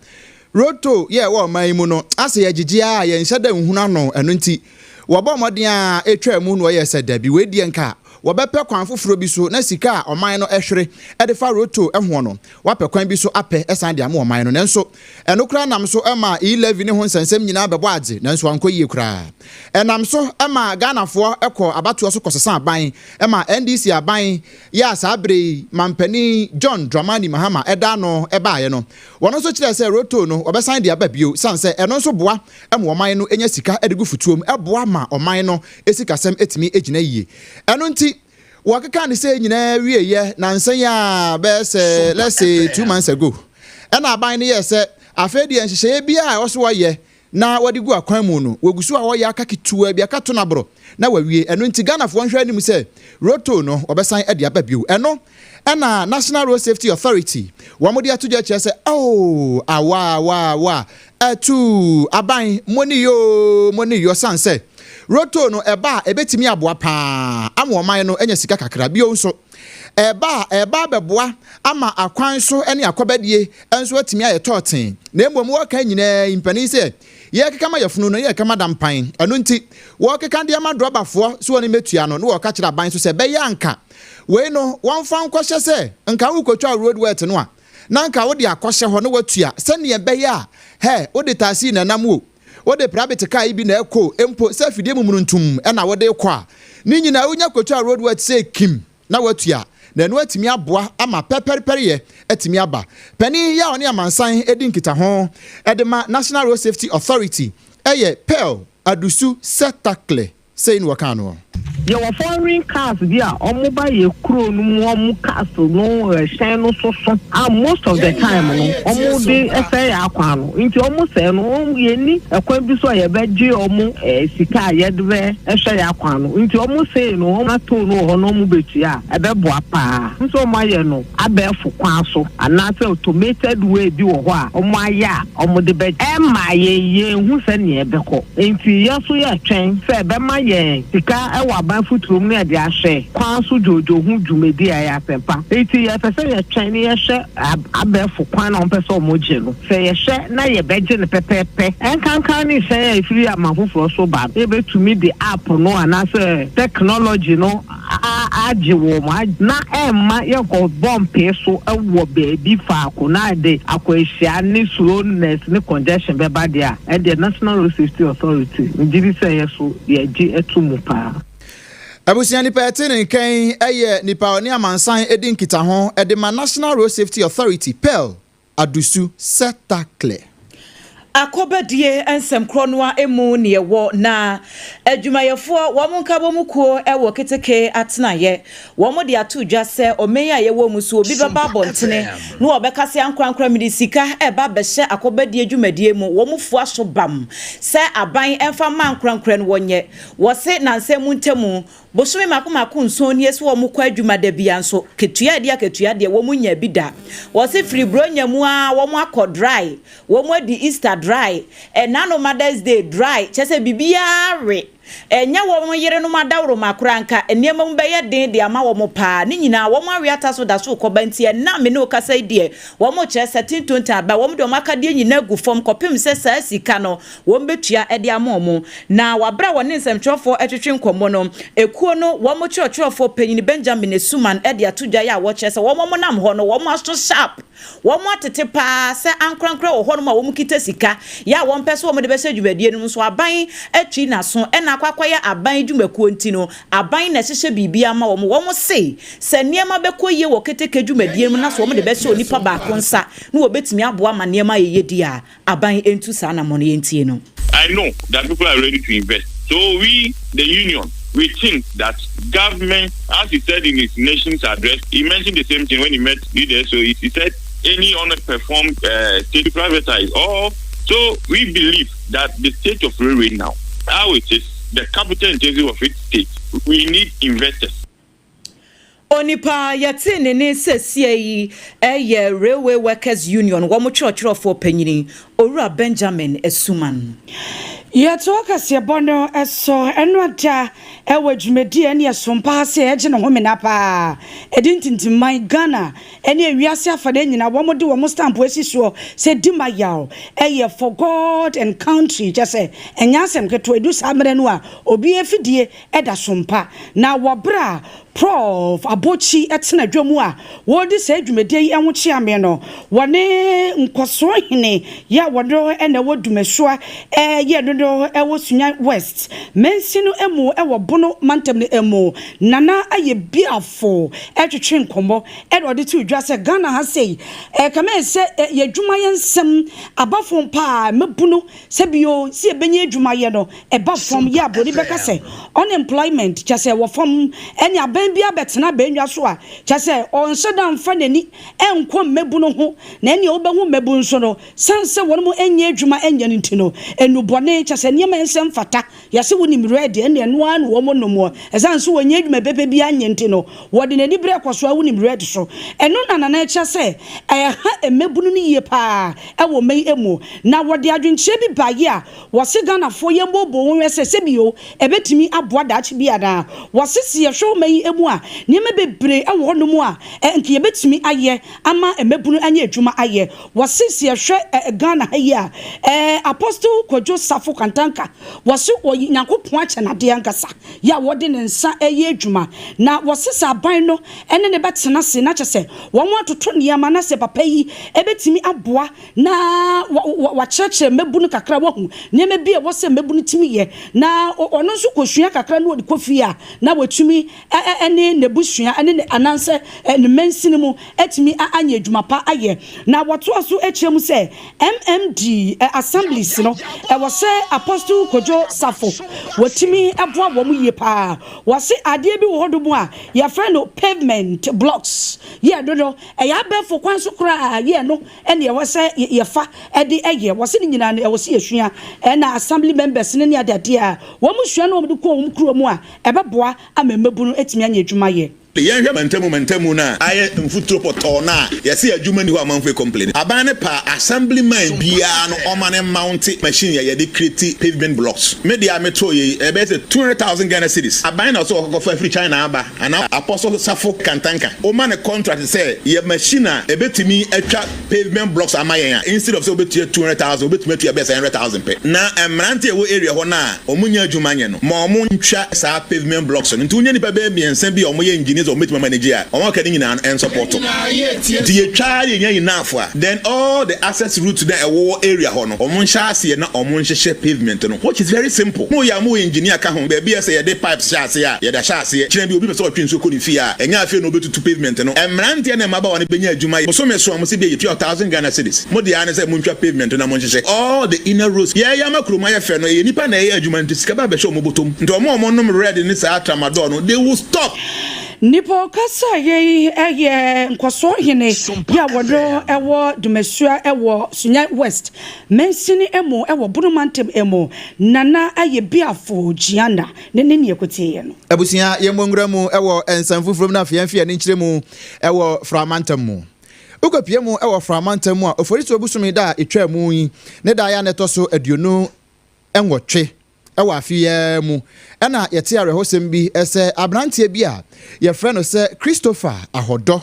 road toll yɛ ɛwɔ ɔman yi mu no asɛ yɛgyegye ara a yɛnhyɛ da nhunu ano, ɛno nti wɔbɔɔ mmɔden ara twaa mu na wɔyɛɛ sɛ dabi wei deɛ nka wɔbɛpɛ kwan foforɔ bi so na sika a ɔman no hwere de fa road toll hoɔ no wɔapɛ kwan bi so apɛ san de ama ɔman no. Nanso ɛno koraa nam so maa E-levy ne ho nsɛnsɛm nyinaa bɛbɔ adze, nanso ankɔ yie koraa. Ɛnam so maa Ghanafoɔ kɔɔ abatoɔ so kɔsesa aban ma NDC aban yɛ a saa berɛ yi manpanin John Dramani Mahama da ano baeɛ no. Wɔn nso kyerɛɛ sɛ road toll no wɔbɛsan de aba bio sane sɛ ɛno nso boa ma ɔman no nya sika de gu fotuom, ɛboa ma ɔman no sikasɛm tumi gyina yie. Ɛno nti wɔkekaa ne sei nyinaa wieeɛ nansa yi ara bɛyɛ sɛ let's say 2 months ago ɛna aban no yɛɛ sɛ afei deɛ nhyehyɛeɛ biara a ɛwɔ so wɔyɛ na wɔde gu akwan mu no wɔgu so a wɔyɛ aka ketewa bi aka to no aboro na wɔawie. Ɛno nti Ghanafoɔ nhwɛ anim sɛ road toll no wɔbɛsan de aba bio. Ɛno ɛna National Road Safety Authority wɔn de ato dwa kyerɛ sɛ oh awa awa awa atuu aban mo ne yoo mo ne yɔ san sɛ road toll no ɛba a ɛbɛtumi aboa paa ama ɔman no anya sika kakra. Bio nso ɛba a ɛba abɛboa ama akwan so ne akɔbadie nso atumi ayɛ tɔɔten. Na mmom wɔka nyinaa yi mpanin sɛ yɛkeka ma yɛfunu no yɛkeka ma dampan. Ɛno nti wɔkeka de ama drɔbafoɔ so wɔn mmɛtua no na wɔka kyerɛ aban so sɛ ɛbɛyɛ anka wei no wɔmfa nkɔhyɛ sɛ nka wokɔtwa road worth no a na nka wode akɔhyɛ hɔ na watua sɛnea ɛbɛyɛ a hɛ wode taxi na ɛnam o, wode private car yi bi na ɛkɔ o, mpo sɛ afidie mumununtum na wode kɔ a, ne nyinaa wonya kɔtwa road worth sɛ kim na watua, na ɛno atumi aboa ama pɛpɛrepɛreyɛ atumi aba. Panin yi a ɔne amansan di nkitaho de ma National Road Safety Authority yɛ Pearl Adusu Sethakle. Sei na wɔkaa noɔ. Yɛwɔ foreign cars bi a ɔmo ba yɛ kuro no mu, ɔmo cars no ɛhyɛn no soso a most of the time no ɔmo de ɛsɛe yɛ akwan no, nti ɔmo sɛe no yɛ nni ɛkwan bi so a yɛbɛ gye ɔmo sika a yɛde bɛ ɛhwɛ yɛ akwan no, nti ɔmo sei no ɔmo toll no wɔ hɔ na ɔmo bɛ tua a ɛbɛ boa paa. Nso ɔmo ayɛ no abɛɛfo kwan so anaasɛ automated way bi wɔ hɔ a ɔmo ayɛ a ɔmo de bɛ ɛma yɛn yɛn hu sɛnea ɛbɛkɔ. Enti yɛn nso yɛretwɛn sɛ ɛbɛma yɛn sika wɔ aban fotuo mu na yɛde ahwɛ kwan so dwoodwoo ho dwumadi a ɛyɛ asɛmpa. Enti yɛpɛ sɛ yɛtwɛn na yɛhwɛ abɛɛfo kwan a wɔpɛ sɛ wɔgye no. Sɛ yɛhwɛ na yɛbɛgye no pɛpɛɛpɛ, ɛnkanka ne hyɛn a ɛfiri aman foforɔ so ba no, yɛbɛtumi de app no anaasɛ technology no. agye wɔn na ɛmma yɛnkɔbɔ mpee so wɔ baabi faako na ɛde akwanhyia ne slowness ne congestion bɛba deɛ a, ɛndeɛ National Road Safety Authority, megye di sɛ yɛ so yɛgye to mu paa. Abusua nipa ɛte ne nka yi yɛ nipa a ɔne amansan di nkitaho de ma National Road Safety Authority, Pearl Adusu Setaklɛ. Akɔbadie nsɛm korɔ no ara mu ne ɛwɔ na adwumayɛfoɔ wɔn nkabom kuo wɔ keteke atenaeɛ. Wɔn de ato dwa sɛ ɔman yi a yɛwɔ mu so obi bɛba abɔntene na wɔbɛka sɛ ankorankora mede sika reba abɛhyɛ akɔbadie dwumadie mu. Wɔn fua so bam sɛ aban mfa mma ankorankora no wɔnyɛ. Wɔse nansa mu ntamu Bosome mako mako nson nie sɛ wɔn kɔ adwuma da bia nso ketua a ɛde akatua deɛ wɔn nnya bi da. Wɔse firi bronya mu aa wɔn akɔ dry, wɔn adi Easter dry, ɛnano Mother's Day dry, kyerɛ sɛ biribiara we. Ɛnyɛ wɔn yerenom adaworoma koraa nka nneɛma mu bɛyɛ den de ama wɔn paa. Ne nyinaa wɔn awe ata so da so rekɔba nti ɛnnɛ a me ne wo kasa yi deɛ wɔn rekyerɛ sɛ tintontan aba wɔn de wɔn akadeɛ nyinaa gu fam kɔpem sɛ saa sika no wɔbɛtua de ama wɔn. Na wɔ berɛ a wɔne nsɛmtwerɛfoɔ retwetwe nkɔmmɔ no, ekuo no wɔn kyerɛkyerɛfoɔ panyin Benjamin Asuman de ato dwa yɛ a wɔkyerɛ sɛ wɔn a wɔnam hɔ no wɔn aso sharp, wɔn atete pa ara sɛ ankorankorɛ wɔ hɔnom a wɔkita sika yɛ a wɔmpɛ sɛ wɔde bɛhyɛ dwumadie no mu nso aban atwi n'aso na akɔ akɔyɛ aban dwumakuo nti no aban na ɛhyehyɛ biribiara ma wɔn. Wɔn se sɛ nneɛma bɛkɔ yie wɔ keteke dwumadie no mu na sɛ wɔde bɛhyɛ onipa baako nsa na wɔbɛtumi aboa ma nneɛma ayɛ yie di a, Aban ntu saa anammɔn no, yɛntie no. I know that people are ready to invest so we the union we think that government as he said in his nation's address he mentioned the same thing when he met leaders so he, he said any underperformed uh, state privatize or so we believe that the state of railway now how it is the capital intensive of its state we need investors Onipa a yɛtee ne nne seesei yi yɛ Railway Workers Union wɔn kyerɛkyerɛfoɔ panyini, Owura Benjamin Asuman. Yɛtoa kaseɛbɔ no so ɛno ada wɔ dwumadie a ɛne ɛsom paa sɛ ɛgye ne homena paa ɛde ntintimman Ghana ne ewiase afanan nyinaa wɔn de wɔn stamp asi soɔ sɛ di ma yaw ɛyɛ for God and country kyɛ sɛ ɛnyɛ asɛm ketewa ɛdu saa mmerɛ no a obi afidie ɛda so mpa na wɔ berɛ a Prof. Abotsi tena dwa mu a wɔredi saa dwumadie yi ho kyeame no, wɔne Nkɔsoɔ Hene yi a wɔno na ɛwɔ Dumasua yɛ no no wɔ Sunyani West mansin no mu wɔ Bono mantam no mu, Nana Ayebiafo retwetwe nkɔmmɔ na ɔde too dwa sɛ Ghana ha sei ɛkame ayɛ sɛ yɛn adwumayɛ nsɛm aba fam paa, mmabunu Sɛ bio, sɛ yɛbɛnya adwuma yɛ no, ɛba fam, yɛ a broni bɛka sɛ unemployment, kyerɛ sɛ ɛwɔ fam, ɛne aban biara bɛtena abannwa so a, kyerɛ sɛ ɔnhyɛ da mfa n'ani nkɔ mmabunu ho, na ɛnneɛ wobɛhu mmabunu nso no, sane sɛ wɔn nnya adwuma nyɛ no nti no, nnubɔne, kyerɛ sɛ nneɛma a ɛnsɛ mfata, yɛse wonim red, ɛnneɛ ɛno ara na wɔn nom, ɛsane sɛ wɔnnya adwuma pɛpɛ biara nyɛ nti no, wɔde n'ani berɛ kɔ so a wonim red so. Ɛno na Nana kyerɛ sɛ ɛha mmabunu no yie pa ara wɔ mmɛ yi mu. Na wɔde adwenkyerɛ bi baeɛ a wɔse Ghanafoɔ yɛmmɔɔbɔɔ ho nhwɛ sɛ sɛbio ɛbɛtumi aboa daakye bi anaa. Wɔse se yɛhwɛ ɔman yi mu a, nneɛma bebree wɔ hɔnom a nka yɛbɛtumi ayɛ ama mmabunu anya adwuma ayɛ. Wɔse se yɛhwɛ Ghana ha yi a, Apostle Kwadwo Safo Kantanka, wɔse ɔyɛ Nyankopɔn akyɛ no adeɛ ankasa yɛ a wɔde ne nsa reyɛ adwuma. Na wɔse sɛ aban no ne no bɛtena ase na kyerɛ sɛ wɔatoto nneɛma na sɛ papa yi bɛtumi aboa na wakyerɛkyerɛ mmabunu kakra, wahu nneɛma bi a ɛwɔ sɛ mmabunu tumi yɛ, na ɔno nso kɔsua kakra na ɔde kɔ fie a, na watumi ne n'abusua ne ne anaasɛ ne mansini mu atumi anyɛ adwuma pa ayɛ. Na wɔtoa so kyerɛ mu sɛ MMD Assemblies no, ɛwɔ sɛ Apostle Kojo Safo wɔtumi boa wɔn yie pa ara. Wɔse adeɛ bi wɔ hɔnom a yɛfrɛ no pavement blocks, yɛ ɛno no, ɛyɛ abɛɛfo kwan so koraa, yɛ ɛno na ɛwɔ sɛ yɛfa de yɛ. Wɔse ne nyinaa no ɛwɔ sɛ yɛsua, ɛna Assembly members no ne adeadeɛ a wɔsua na wɔde kɔ wɔn kuro mu a, ɛbɛboa ama mmabunu atumi anya adwuma ayɛ. Yɛnhwɛ mantamu mantamu no a ayɛ mfuturo pɔtɔɔ no a yɛse adwuma nni hɔ a amanfoɔ complain. Aban no pɛ a assembly man biara no ɔma no mounte machine a yɛde create pavement blocks. Me deɛ a metɔɔ yei ɛbɛyɛ sɛ 200,000 Ghana cedis. Aban na ɔsɛ ɔkɔkɔfa afiri China aba anaa Apostle Safo Kantanka woma no contract sɛ yɛ machine a ɛbɛtumi atwa pavement blocks ama yɛn a instead of sɛ wobɛtua 200,000 wobɛtumi atua bɛyɛ sɛ 100,000 pɛ. Na mmeranteɛ a ɛwɔ area hɔ no a wɔn nnya adwuma nyɛ no ma wɔn ntwa saa pavement blocks no. Nti wonya nnipa bɛyɛ mmiɛnsa bi a wɔyɛ engineers a wɔbɛtumi amanage a, wɔn aka no nyinaa no ɛnsupporto. Nti yɛtwa ara yɛnya enough a, then all the access routes no a ɛwowɔ area hɔ no, wɔn nhyɛ aseɛ na wɔn nhyehyɛ pavement no which is very simple. Moyɛ a mowɔ engineer ka ho, baabi a ɛsɛ yɛde pipes hyɛ aseɛ a, yɛde ahyɛ aseɛ. Kyena bi obi pɛ sɛ ɔtwe nsuo kɔ ne fie a, ɛnyɛ afei na ɔbɛtutu pavement no. Mmeranteɛ ne mmabaawa no bɛnya adwuma ayɛ. Bosome so a, wɔse bia yɛtua 1000 Ghana cedis. Mo deɛ ara ne sɛ montwa pavement no na monhyehyɛ all the inner roads. Yɛyɛ ama kurom ayɛ fɛ no, ɛyɛ nnipa na ɛyɛ adwuma nti sika ba bɛhyɛ wɔn bɔtɔm. Nti wɔn a wɔnom red ne saa tramadol no, they will stop. Nnipa ɔkasaeɛ yi yɛ nkɔsoɔ hene yi a wɔno wɔ Dumasua wɔ Sunyani West mansini mu wɔ Bono mantam mu, Nana Ayebiafo Gianna ne ne nea ɛkɔtieeɛ no. Abusua, yɛmmɔ nwura mu wɔ nsɛm foforɔ mu na afei yɛmfa yɛn ani nkyerɛ mu wɔ Fra mantam mu. Wokɔpue mu wɔ Fra mantam mu a, Oforisuo bosome da a ɛtwaa mu yi ne da a na ɛtɔ so 28 wɔ afe yi ara mu na yɛte awerɛhosɛm bi sɛ aberanteɛ bi a yɛfrɛ no sɛ Christopher Ahɔdɔ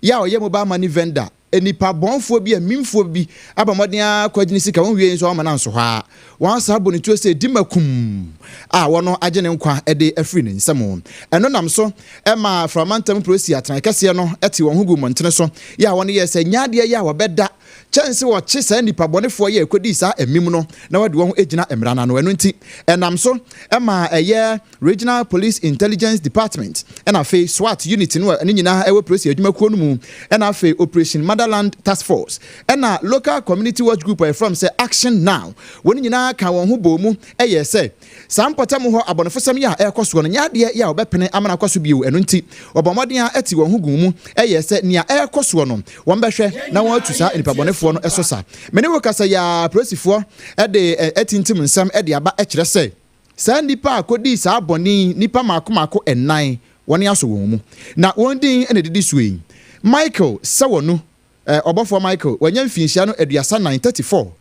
yɛ a ɔyɛ mobile money vendor, nnipa bɔnfoɔ bi, amimfoɔ bi abɔ mmɔden ara kɔ agyene sika, wɔn wie nso wɔama no anso hɔ ara. Wɔn asa abɔ ne tuo sɛ di makum a wɔn agye ne nkwa de afiri ne nsam. Ɛno nam so ma Framantam Polisi atenae kɛseɛ no te wɔn ho gu mmɔntene so yɛ a wɔn yɛ sɛ nyɛ adeɛ yɛ a wɔbɛda kyɛn sɛ wɔkye saa nnipa bɔnefoɔ yɛ ɛkɔdii saa amim no na wɔde wɔn gyina mmara no ano. Ɛno nti ɛnam so ma ɛyɛ Regional Police Intelligence Department, ɛna afei SWAT unit no a ne nyinaa ɛwɔ polisi adwumakuo no mu, ɛna afei Operation Motherland Task Force, ɛna Local Community Watch Group a yɛfrɛ wɔn sɛ Action Now, wɔn nyinaa kaa wɔn ho bɔɔ mu yɛɛ sɛ saa mpɔtam hɔ abɔnefosɛm yi a ɛrekɔ soɔ no nyɛ adeɛ yɛ a wɔbɛpene ama no akɔ so bio, ɛno nti wɔbɔɔ mmɔden ara tee wɔn ho guu mu yɛɛ sɛ nea ɛrekɔ soɔ no wɔbɛhwɛ na wɔatu saa nnipabɔnefoɔ no so sa. Me ne wo kasa yi ara apolisifoɔ de atintim nsɛm de aba kyerɛ sɛ, Saa nnipa a kodii saa bɔne yi, nnipa mmaako mmaako nnan, wɔne asɔ wɔn mu. Na wɔn din na edidi soɔ yi, Michael Sewonu, eh, ɔbɔfoɔ Michael, wanya mfinhyia no 34, 34,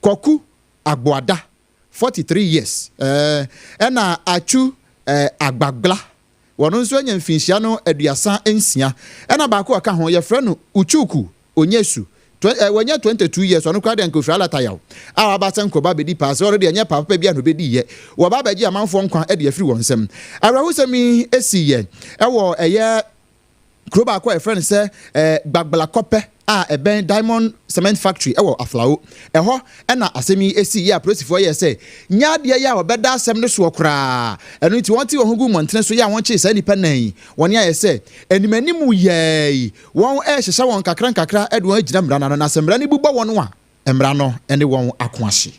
Kwaku Agboada, 43 years, eh, ɛna Atsu, eh, Agbagbla, Wɔno nso anya mfinhyia no 36. Ɛna baako a ɔka ho, yɛfrɛ no Uchuku Onyesu, eh, wanya 22 years, ɔno koraa deɛ anka ofiri Alatayaw a waba sɛ nka ɔba abɛdi paa, sɛ ɔno deɛ ɛnyɛ paa papa biara na ɔbɛdiiɛ. Wɔba abɛgye amanfoɔ nkwa de afiri wɔn nsam. Awerɛhosɛm yi siiɛ wɔ ɛyɛ Kuro baako a yɛfrɛ no sɛ Gbagblakɔpɛ a ɛbɛn Diamond Cement Factory wɔ Aflao. Ɛhɔ na asɛm yi sii yɛ a apolisifoɔ yɛɛ sɛ nyɛ adeɛ yɛ a wɔbɛda asɛm no soɔ koraa. Ɛno nti wɔtee wɔn ho guu mmɔntene so yɛ a wɔkyee saa nnipa nnan yi. Wɔn ayɛ sɛ anim anim yɛɛ yi, wɔrehyehyɛ wɔn nkakra nkakra de wɔn agyina mmara no ano na sɛ mmara no bu bɔ wɔn a, Mmara no ne wɔn ako ahye.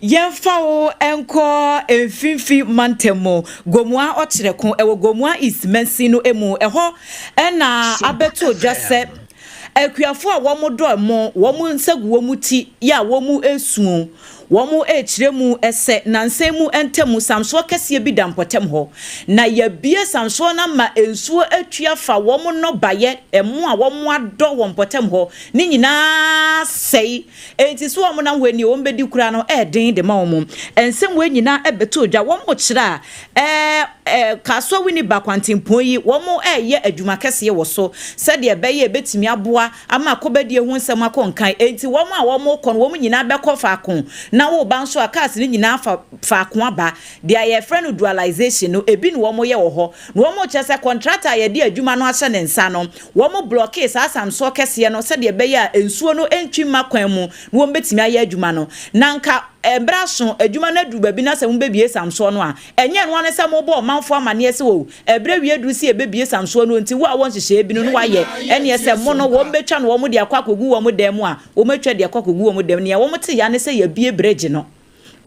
Yɛmfa wo nkɔ Mfimfini Mantam mu, Gomoa Ɔkyerɛko, ɛwɔ Gomoa East mansin no mu. Ɛhɔ na abɛtoo dwa sɛ akuafoɔ a wɔdɔ ɛmo, wɔn nsa gu wɔn ti yɛ a wɔresu, wɔrekyerɛ mu sɛ nnansa yi mu ntam samsoɔ kɛseɛ bi da mpɔtam hɔ, na yɛabue samsoɔ no ama nsuo atwi afa wɔn nnɔbaeɛ, ɛmo a wɔadɔ wɔ mpɔtam hɔ Ne nyinaa sɛe. Enti sɛ wɔnam hɔ ani a wɔbɛdi koraa no ɛyɛ den de ma wɔn. Nsɛm wei nyinaa bɛtoo dwa. Wɔkyerɛ a, ɛɛ, Kasoa Winneba kwantempɔn yi, wɔreyɛ adwuma kɛseɛ wɔ so sɛdeɛ ɛbɛyɛ a ɛbɛtumi aboa ama akɔbadie ho nsɛm akɔ nkan. Enti wɔn a wɔrekɔ no, wɔn nyinaa bɛkɔ faako, na woreba nso a, cars no nyinaa fa faako aba. Deɛ yɛfrɛ no dualization no, ebi na wɔyɛ wɔ hɔ. Na wɔkyerɛ sɛ kɔntrata a yɛde adwuma no ahyɛ ne nsa no, Wɔblɔkee saa samsoɔ kɛseɛ no sɛdeɛ ɛbɛyɛ a nsuo no ntwi mma kwan mu na wɔbɛtumi ayɛ adwuma no. Na anka mmerɛ aso, adwuma no aduru baabi na sɛ mobɛbue samsoɔ no a, ɛnyɛ ɛno ara ne sɛ mobɔ ɔmanfoɔ amaneɛ sɛ o, ɛberɛ wie aduru sɛ yɛbɛbue samsoɔ no nti wo a wɔ nhyehyɛeɛ bi no na woayɛ, ɛnneɛ sɛ mo no wɔbɛtwa no wɔde akɔ akɔgu wɔn dan mu a, wɔatwa de akɔ akɔgu wɔn dan mu. Nea wɔte ya ne sɛ yɛabue bregye no.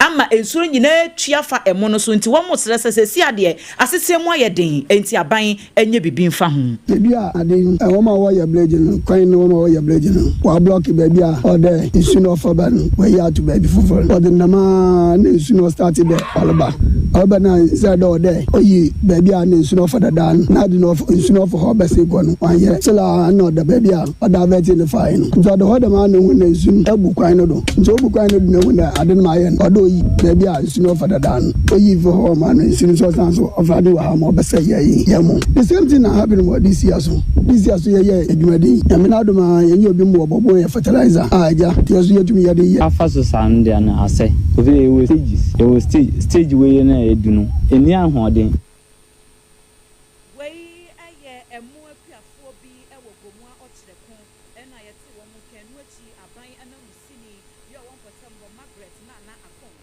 ama nsuo no nyinaa atwi afa ɛmo no so nti wɔn srɛ sɛ sɛsi adeɛ asetena mu ayɛ den nti aban nyɛ bibi mfa ho. Beebi a ade wɔn a wɔyɛ bridge no kwan no wɔn a wɔyɛ bridge no wɔablɔke baabi a ɔwɔ dɛ nsu no ɔfa ba no wɔayi ato baabi fofor. Wɔdze nam ara na nsu no ɔstarte dɛ ɔreba. Ɔreba no a instead dɛ ɔwɔ dɛ oyi baabi a nna nsu no ɔfa dada no na adze no nsu no ɔfa hɔ bɛsen kɔ no ɔannyɛ. Still a nna ɔda baabi a ɔdivert no fae no. Ntsi ɔda hɔ dɛm ara na ohun dɛ nsu no ebu kwan no do. Ntsi obu kwan no do na ohun dɛ ade no ma ayɛ no, ɔwɔ dɛ oyi beebi a nsu no ɔfa dada no. Oyii fi hɔ maa no nsu no so ɔsan so ɔfa ade wɔ ha ma ɔbɛsɛe yɛn yɛn mo. The same thing na happen wɔ this year so. This year so yɛyɛɛ edwumaden. Nyame n'adom ara yɛnye obi mboa ɔbɔboa yɛn fertilizer a agya yɛ so yɛtumi yɛde yɛ. Afa so saa no deɛ no asɛ. Efisɛ yɛwɔ stages, yɛwɔ stage, stage wei no a yɛadu no, ɛnni ahoɔden. Wei yɛ ɛmo akuafoɔ bi wɔ Gomoa Ɔkyerɛko na yɛte wɔn nka. Ɛno akyi aban ananmusini bi a ɔwɔ mpɔtam hɔ, Margaret Nana Akong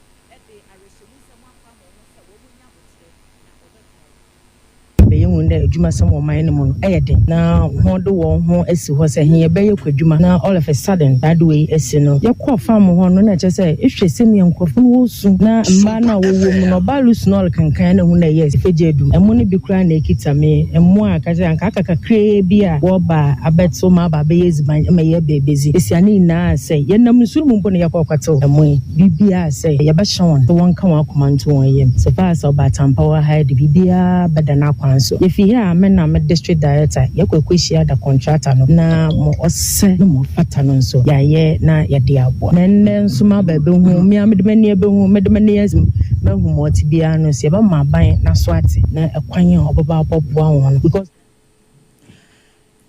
de awerɛhyɛmu nsɛm akɔ ama wɔn sɛ wɔn nya aboterɛ na ɔbɛboa wɔn. Yehu dɛ edwumasɛm wɔ ɔman no mu no yɛ den na hɔn de hɔn ho esi hɔ sɛ hɛn yɛbɛyɛ kwadwuma na all of a sudden saa ade wei esi no. Yɛkɔɔ farm hɔ no na kyerɛ sɛ ehwɛ sɛnea nkorɔfo no wosu na mbaa no a wɔwɔ mu no ɔbaa rusu na ɔrekenkan na ehu dɛ yes efegye edum. Ɛmo no bi koraa na ekitsa me mmoa a ka kyerɛ anka aka kakraa bi a wɔreba abɛtsew ma aba abɛyɛ edziban ma yɛreba ebedzi. Esia ne nyinaa asɛe. Yɛnam nsu no mu mpo na yɛkɔɔ kɔtsew ɛmo yi. Biribiara asɛe. Yɛbɛhyɛ hɔn sɛ wɔnka hɔn akoma nto hɔn yamu. So far as Ɔbaatan Pa wɔ ha yi de, biribiara bɛda n'akwan so. Yefi ha a, me na me district director yɛkɔ ekohyia da contractor no na ma ɔsɛ na ma ɔfata no nso yɛayɛ na yɛde aboa. Na ndɛ nso maba ebehu, me ara mede m'ani ebehu, mede m'ani asi mu mahu ma ɔtse biara no, sɛ yɛbɛma aban n'aso atse na kwan a ɔbɛba abɔboa hɔn no because.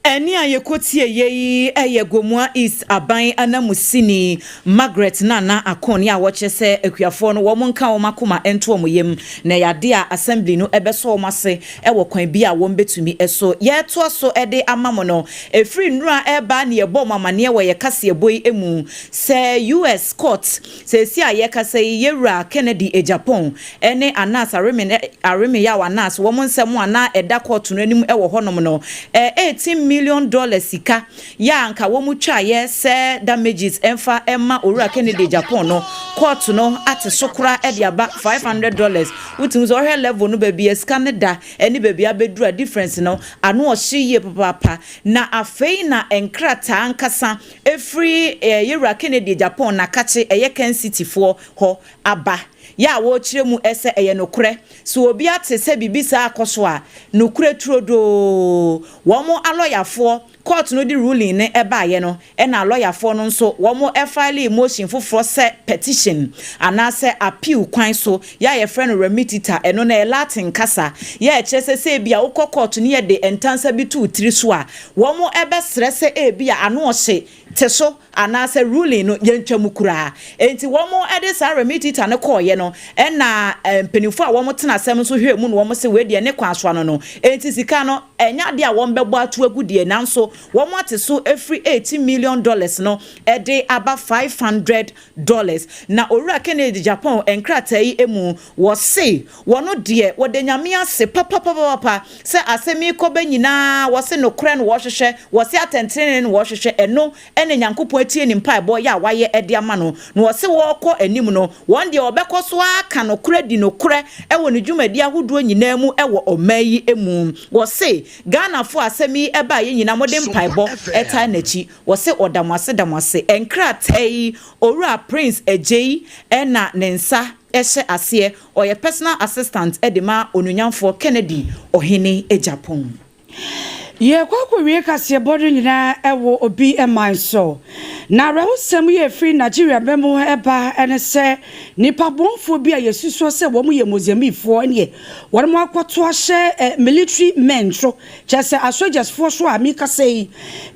Ɛnne a yɛkɔtieeɛ yi yɛ Gomoa East aban ananmusini Margaret Nana Akon a ɔkyerɛ sɛ akuafoɔ no wɔn nka wɔn akoma nto wɔn yam na ɛyɛ adeɛ a Assembly no bɛsɔ wɔn ase wɔ kwan bi a wɔn bɛtumi so. Yɛretoa so de ama mo no, ɛfiri nnora reba na yɛbɔɔ mo amaneɛ wɔ yɛn kaseɛbɔ yi mu sɛ US Court Seesei a yɛrekasa yi, Yɛwura Kennedy Agyapong ne Anas Aremeyaw Anas wɔn nsɛm a na ɛda kɔɔto no anim wɔ hɔnom no, 18 million dollars sika yɛ a anka wɔtwaeɛ sɛ damages mfa mma Owura Kennedy Agyapong no, kɔɔto no ate so koraa de aba 500 dollars. Wotumi sɛ wohwɛ level no baabi a sika no da ne baabi a abɛduru a, difference no ano ɔhye yie papaapa. Na afei na nkrataa ankasa Ɛfiri Yɛwura Kennedy Agyapong Nakakye ɛyɛ Ken City foɔ hɔ aba yɛ a wɔrekyerɛ mu sɛ ɛyɛ nokorɛ. Sɛ obi ate sɛ biribi saa rekɔ so a, nokorɛ turodoo. Wɔn alɔyafoɔ, court no de ruling no baeɛ no, ɛna alɔyafoɔ no nso wɔn filee motion foforɔ sɛ petition anaasɛ appeal kwan so yɛ a yɛfrɛ no remitita, ɛno no ɛyɛ Latin kasa yɛ a ɛkyerɛ sɛ sɛ ebia wokɔ court no yɛde ntansa bi to wo tiri so a, Wɔbɛsrɛ sɛ ebia ano ɔhye te so anaasɛ ruling no yɛntwa mu koraa. Enti wɔde saa remitita no kɔeɛ no, ɛna mpanimfoɔ a wɔtena asɛm nso hwɛɛ mu na wɔse wei deɛ ne kwan so ano no. Enti sika no, ɛnyɛ adeɛ a wɔbɛbɔ ato agu deɛ, nanso wɔate so afiri $18 million no de aba $500. Na Owura Kennedy Agyapong nkrataa yi mu, wɔse Wɔno deɛ wɔda Nyame ase papapapapa sɛ asɛm yi kɔba nyinaa wɔse nokorɛ no wɔhwehwɛ, wɔse atɛntenenee no wɔhwehwɛ, ɛno ne Nyankopɔn atie ne mpaebɔ yɛ a wayɛ de ama no, na wɔse wɔrekɔ anim no wɔn deɛ wɔbɛkɔ so ara aka nokorɛ adi nokorɛ wɔ ne dwumadie ahodoɔ nyinaa mu wɔ ɔman yi mu. Wɔse Ghanafoɔ a asɛm yi baeɛ nyinaa mode mpaebɔ taa n'akyi, wɔse ɔda mo ase da mo ase. Nkrataa yi Owura Prince Adjei na ne nsa hyɛ aseɛ. Ɔyɛ personal assistant de ma Onuonyamfoɔ Kennedy Ohene Agyapong. Yɛrekɔ akɔwie kaseɛbɔ no nyinaa wɔ obi man so. Na awerɛhosɛm yi a ɛfiri Nigeria man mu reba ne sɛ nnipa bɔnfoɔ bi a yɛsusuo sɛ wɔn yɛ Mozambiquefoɔ neɛ wɔn akɔto ahyɛ military men so, kyerɛ sɛ asogyasfoɔ so a mekasa yi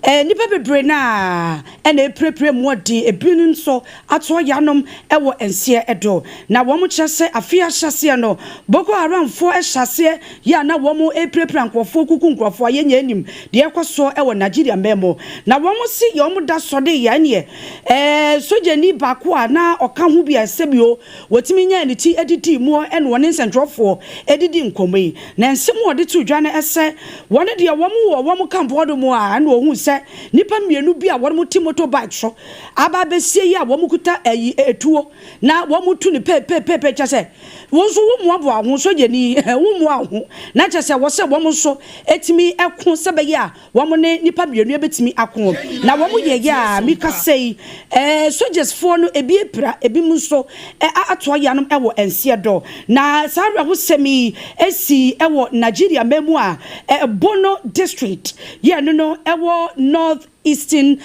nnipa bebree no ara na ɛrepirapira mu ɔden, ebinom nso ato ɔyanom wɔ nseɛ do. Na wɔn kyerɛ sɛ afe ahyɛaseɛ no, Boko Haramfoɔ hyɛ aseɛ yɛ a na wɔn repirapira nkorɔfoɔ kuku nkorɔfoɔ a yɛnyɛ nnim. nim deɛ ɛkɔ soɔ wɔ Nigeria man mu. Na wɔn se yɛ wɔn da sɔ de yɛ ɛneɛ ɛɛ sogyani baako a na ɔka ho bi a sɛbio wɔtumi nyaa ne ti didii muɔ ɛna wɔne nsɛntwerɛfoɔ didi nkɔmmɔ yi. Na nsɛm a ɔde too dwa no sɛ wɔn deɛ wɔn wɔ wɔn camp hɔ nom a ɛna wɔhuu sɛ nnipa mmienu bi a wɔn te motor bike so aba abɛsie yi a wɔn kuta ɛyi etuo na wɔn tu no peepeepeepe kyɛ sɛ wɔn nso wɔmmoaboa ho sogyani wɔmmoa ho na kyɛ sɛ wɔ sɛ wɔn nso ɛtumi ɛko sɛ bɛyɛ a wɔn ne nnipa mmienu bɛtumi ako na wɔn yɛyɛ a mika sɛi ɛɛ sogyasfoɔ no ebi apira ebi mu nso atoa yanom ɛwɔ nseɛ dɔ na saa awerɛhosɛm yi ɛsi ɛwɔ Nigeria mmamu a Bono district yɛ no no ɛwɔ North Eastern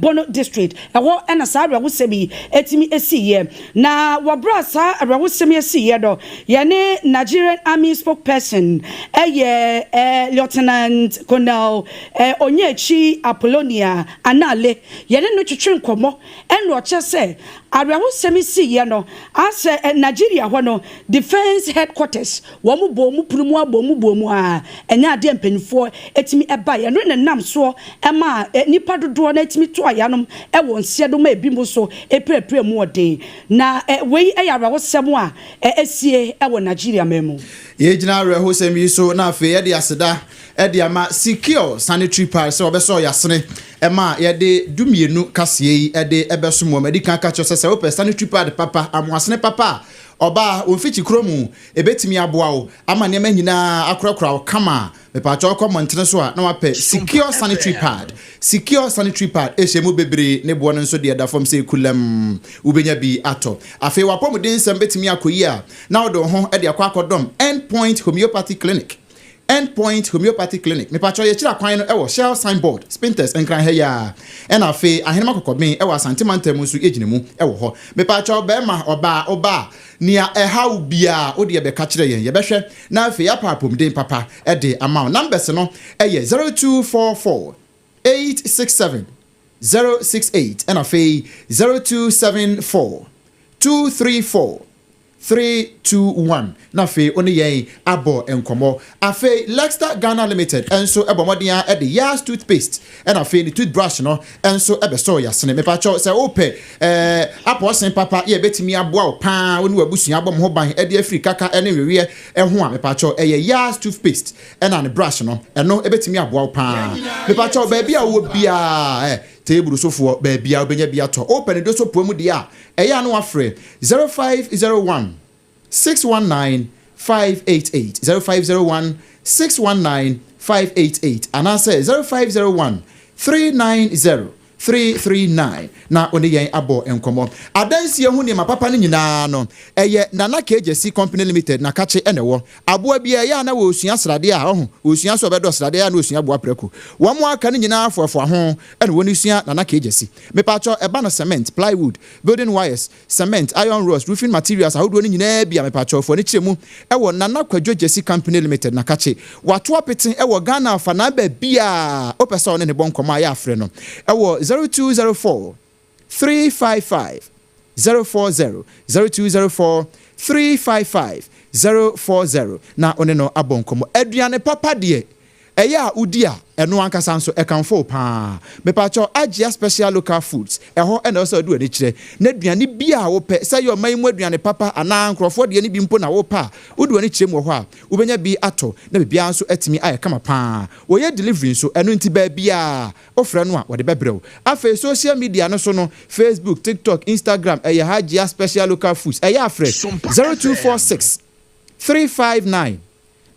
Bono district ɛhɔ ɛna saa awerɛhosɛm yi ɛtumi ɛsiiɛ na wɔberɛ a saa awerɛhosɛm yi ɛsiiɛ no yɛne Nigerian Army spokesperson ɛyɛ Lieutenant Colonel Onyechi Apollonia Anale yɛne no twetwe nkɔmmɔ ɛna ɔkyerɛ sɛ awerɛhosɛm yi siiɛ no asɛ Nigeria hɔ no Defence Headquarters wɔn bɔɔ mu punu mu abɔ mu bɔɔ mu a ɛnyɛ adeɛ mpanimfoɔ ɛtumi ɛbaeɛ ɛno na nam soɔ ɛma nnipa dodoɔ no atumi to ayanom ɛwɔ nseɛ do ma ebi mu nso ɛpirapira mu ɔden na wei ɛyɛ awerɛhosɛm a ɛsie ɛwɔ Nigeria man mu. Yɛgyina awerɛhosɛm yi so na afei yɛde aseda de ama Secure Sanitary Pad sɛ wɔbɛsɔ yɛasene ɛma yɛde 12 kaseɛ yi de ɛbɛsom wɔn. Adi kan ka kyerɛ sɛ sɛ wopɛ sanitary pad papa, amoasene papa a ɔbaa wɔn mfikyi kuro mu ɛbɛtumi aboa wo ama nneɛma nyinaa akorakora wo kama a, mepaakyɛw kɔ mmɔntene so a na wapɛ Secure Sanitary Pad. Secure Sanitary Pad ɛhyɛ mu bebree ne boɔ no nso deɛ da fam sɛ kulam wobɛnya bi atɔ. Afei wapɔmuden nsɛm bɛtumi akɔ yi a na wode wo ho de akɔ akɔdɔm End Point Homeopathy Clinic. End Point Homeopathy Clinic mepatwɔ yɛkyerɛ akwan no ɛwɔ Shell Signboard, Spintex, Nkran ha yi ara. Ɛna afei Ahenema Kɔkɔben ɛwɔ Asante Mantam mu nso yɛgyina mu ɛwɔ hɔ. Mepatwɔ bɛrima, ɔbaa, woba a nea ɛha wo biara wo deɛ bɛka kyerɛ yɛn yɛbɛhwɛ na afei yɛapa apɔmuden papa de ama wo. Numbers no ɛyɛ 0244 867 068 ɛna afei 0274 234 3 2 1 na afei wo ne yɛn abɔ nkɔmmɔ. Afei Lexta Ghana Limited nso bɔ mmɔden ara de Yas toothpaste ɛna afei ne toothbrush no nso bɛsɔɔ yasene. Mepakyɛw sɛ wopɛ ɛɛ apɔɔsen papa yɛ ɛbɛtumi aboa wo paa wo ne w'abusua abɔ mo ho ban de afiri kaka ne nweweɛ ho a, mepakyɛw ɛyɛ Yas toothpaste ɛna ne brush no, ɛno ɛbɛtumi aboa wo paa. Mepakyɛw baabi a wowɔ biara ɛ teeburu sofoɔ baabi a wobɛnya bi atɔ. Wopɛ ne doso poa mu deɛ a, ɛyɛ a na wafrɛ 0501 619 588, 0501 619 588 anaasɛ 0501 390 339 na wo ne yɛn abɔ nkɔmmɔ. Adansie ho nneɛma papa no nyinaa no, ɛyɛ Nana Kegyesi Company Limited na kakye na ɛwɔ. Aboa biara ɛyɛ a na wɔresua sradeɛ a, ɔho, wɔresua sɛ ɔbɛdɔ sradeɛ ɛyɛ a na wɔresua aboa prɛko. Wɔn a aka no nyinaa foafoa ho na wɔresua Nana Kegyesi. Mepakyɛw, ɛba no cement, plywood, building wires, cement, iron rods, roofing materials ahodoɔ no nyinaa bi a mepakyɛw fo ani kyerɛ mu wɔ Nana Kwadwo Gyasi Company Limited Nakakye. Wato apete wɔ Ghana afanaa baabiara a wopɛ sɛ ɔne ne bɔ nkɔmmɔ a yɛ afrɛ no wɔ 0204 355 040, 0204 355 040 na wo ne no abɔ nkɔmmɔ. Aduane papa deɛ ɛyɛ a wodi a ɛno ankasa nso ɛkamfo wo paa. Mepakyɛw Agyea Special Local Foods, ɛhɔ na ɛwɔ sɛ wode w'ani kyerɛ. N'aduane biara a wopɛ, sɛ ɛyɛ ɔman yi mu aduane papa anaa nkurɔfoɔ deɛ no bi mpo na wopɛ a, wode w'ani kyerɛ mu wɔ hɔ a, wobɛnya bi atɔ na biribiara nso atumi ayɛ kama paa. Wɔyɛ delivery nso, ɛno nti baabiara a wofrɛ no a, wɔde bɛbrɛ wo. Afei social media no so no, Facebook, TikTok, Instagram, ɛyɛ Agyea Special Local Foods. Ɛyɛ a frɛ 0246 359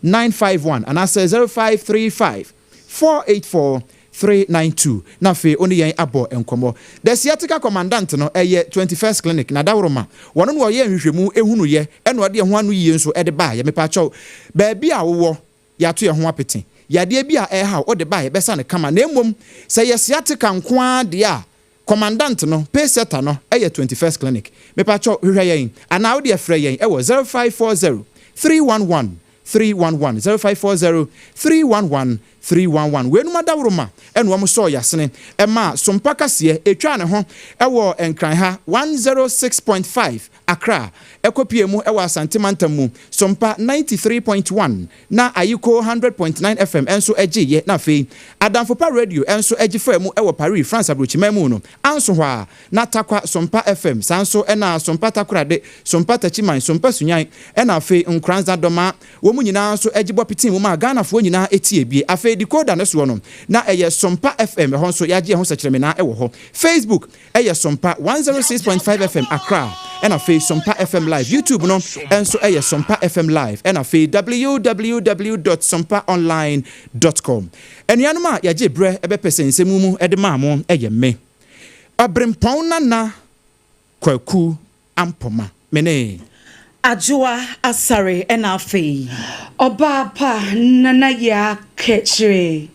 951 anaasɛ 0535 484 392 na afei wo ne yɛn abɔ nkɔmmɔ. The Sciatica Commandant no ɛyɛ 21st Clinic na Dawuroma. Wɔno na ɔyɛɛ nhwehwɛmu hunuiɛ ɛna ɔde ɛho anoyie nso de baeɛ. Mepakyɛw, baabi a wowɔ, yɛato yɛn ho apete. Yadeɛ bi a ɛrehaw wo de ba a yɛbɛsa no kama na mmom sɛ ɛyɛ sciatica nko ara deɛ a, Commandant no, paysetter no yɛ 21st Clinic. Mepakyɛw, hwehwɛ yɛn anaa wo deɛ frɛ yɛn wɔ 0540 311. 311, 0540 311 311. Weinom adaworoma na wɔn sɔɔ yasene ɛmaa Sompa kaseɛ ɛtwaa ne ho wɔ Nkran ha 106.5 Accra ɛkɔpie mu wɔ Asante mantam mu Sompa 93.1 na Ayiko 100.9 FM nso gyeeɛ na afei Adamfopa Radio nso gye faa mu wɔ Paris France abrokyiman mu no anso hɔ ara na Tarkwa Sompa FM saa nso na Sompa Takorade Sompa Takyiman Sompa Sunyan ɛna afei Nkoranza Dɔmaa Wɔn nyinaa nso gye bɔ petee mu maa Ghanafoɔ nyinaa tie bie. Afei decoder no soɔ no, na ɛyɛ Sompa FM, ɛhɔ nso yɛagye ɛho sɛkyerɛmenaa wɔ hɔ. Facebook yɛ Sompa 106.5 FM Accra, ɛna afei Sompa FM Live. YouTube no nso yɛ Sompa FM Live, ɛna afei www dot sompaonline dot com. Anuanom a yɛgye berɛ bɛpɛsɛnsɛmu mu de maa mo yɛ me, Ɔberempɔn Nana Kwaku Ampoma, me ne. Adwoa Asare ɛna afei. Ɔbaa pa Nana Yaa Kɛkyeree.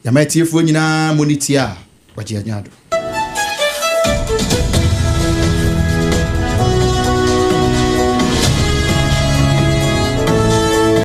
Yɛma atiefoɔ nyinaa mmɔ ne ti a wɔgye anya do.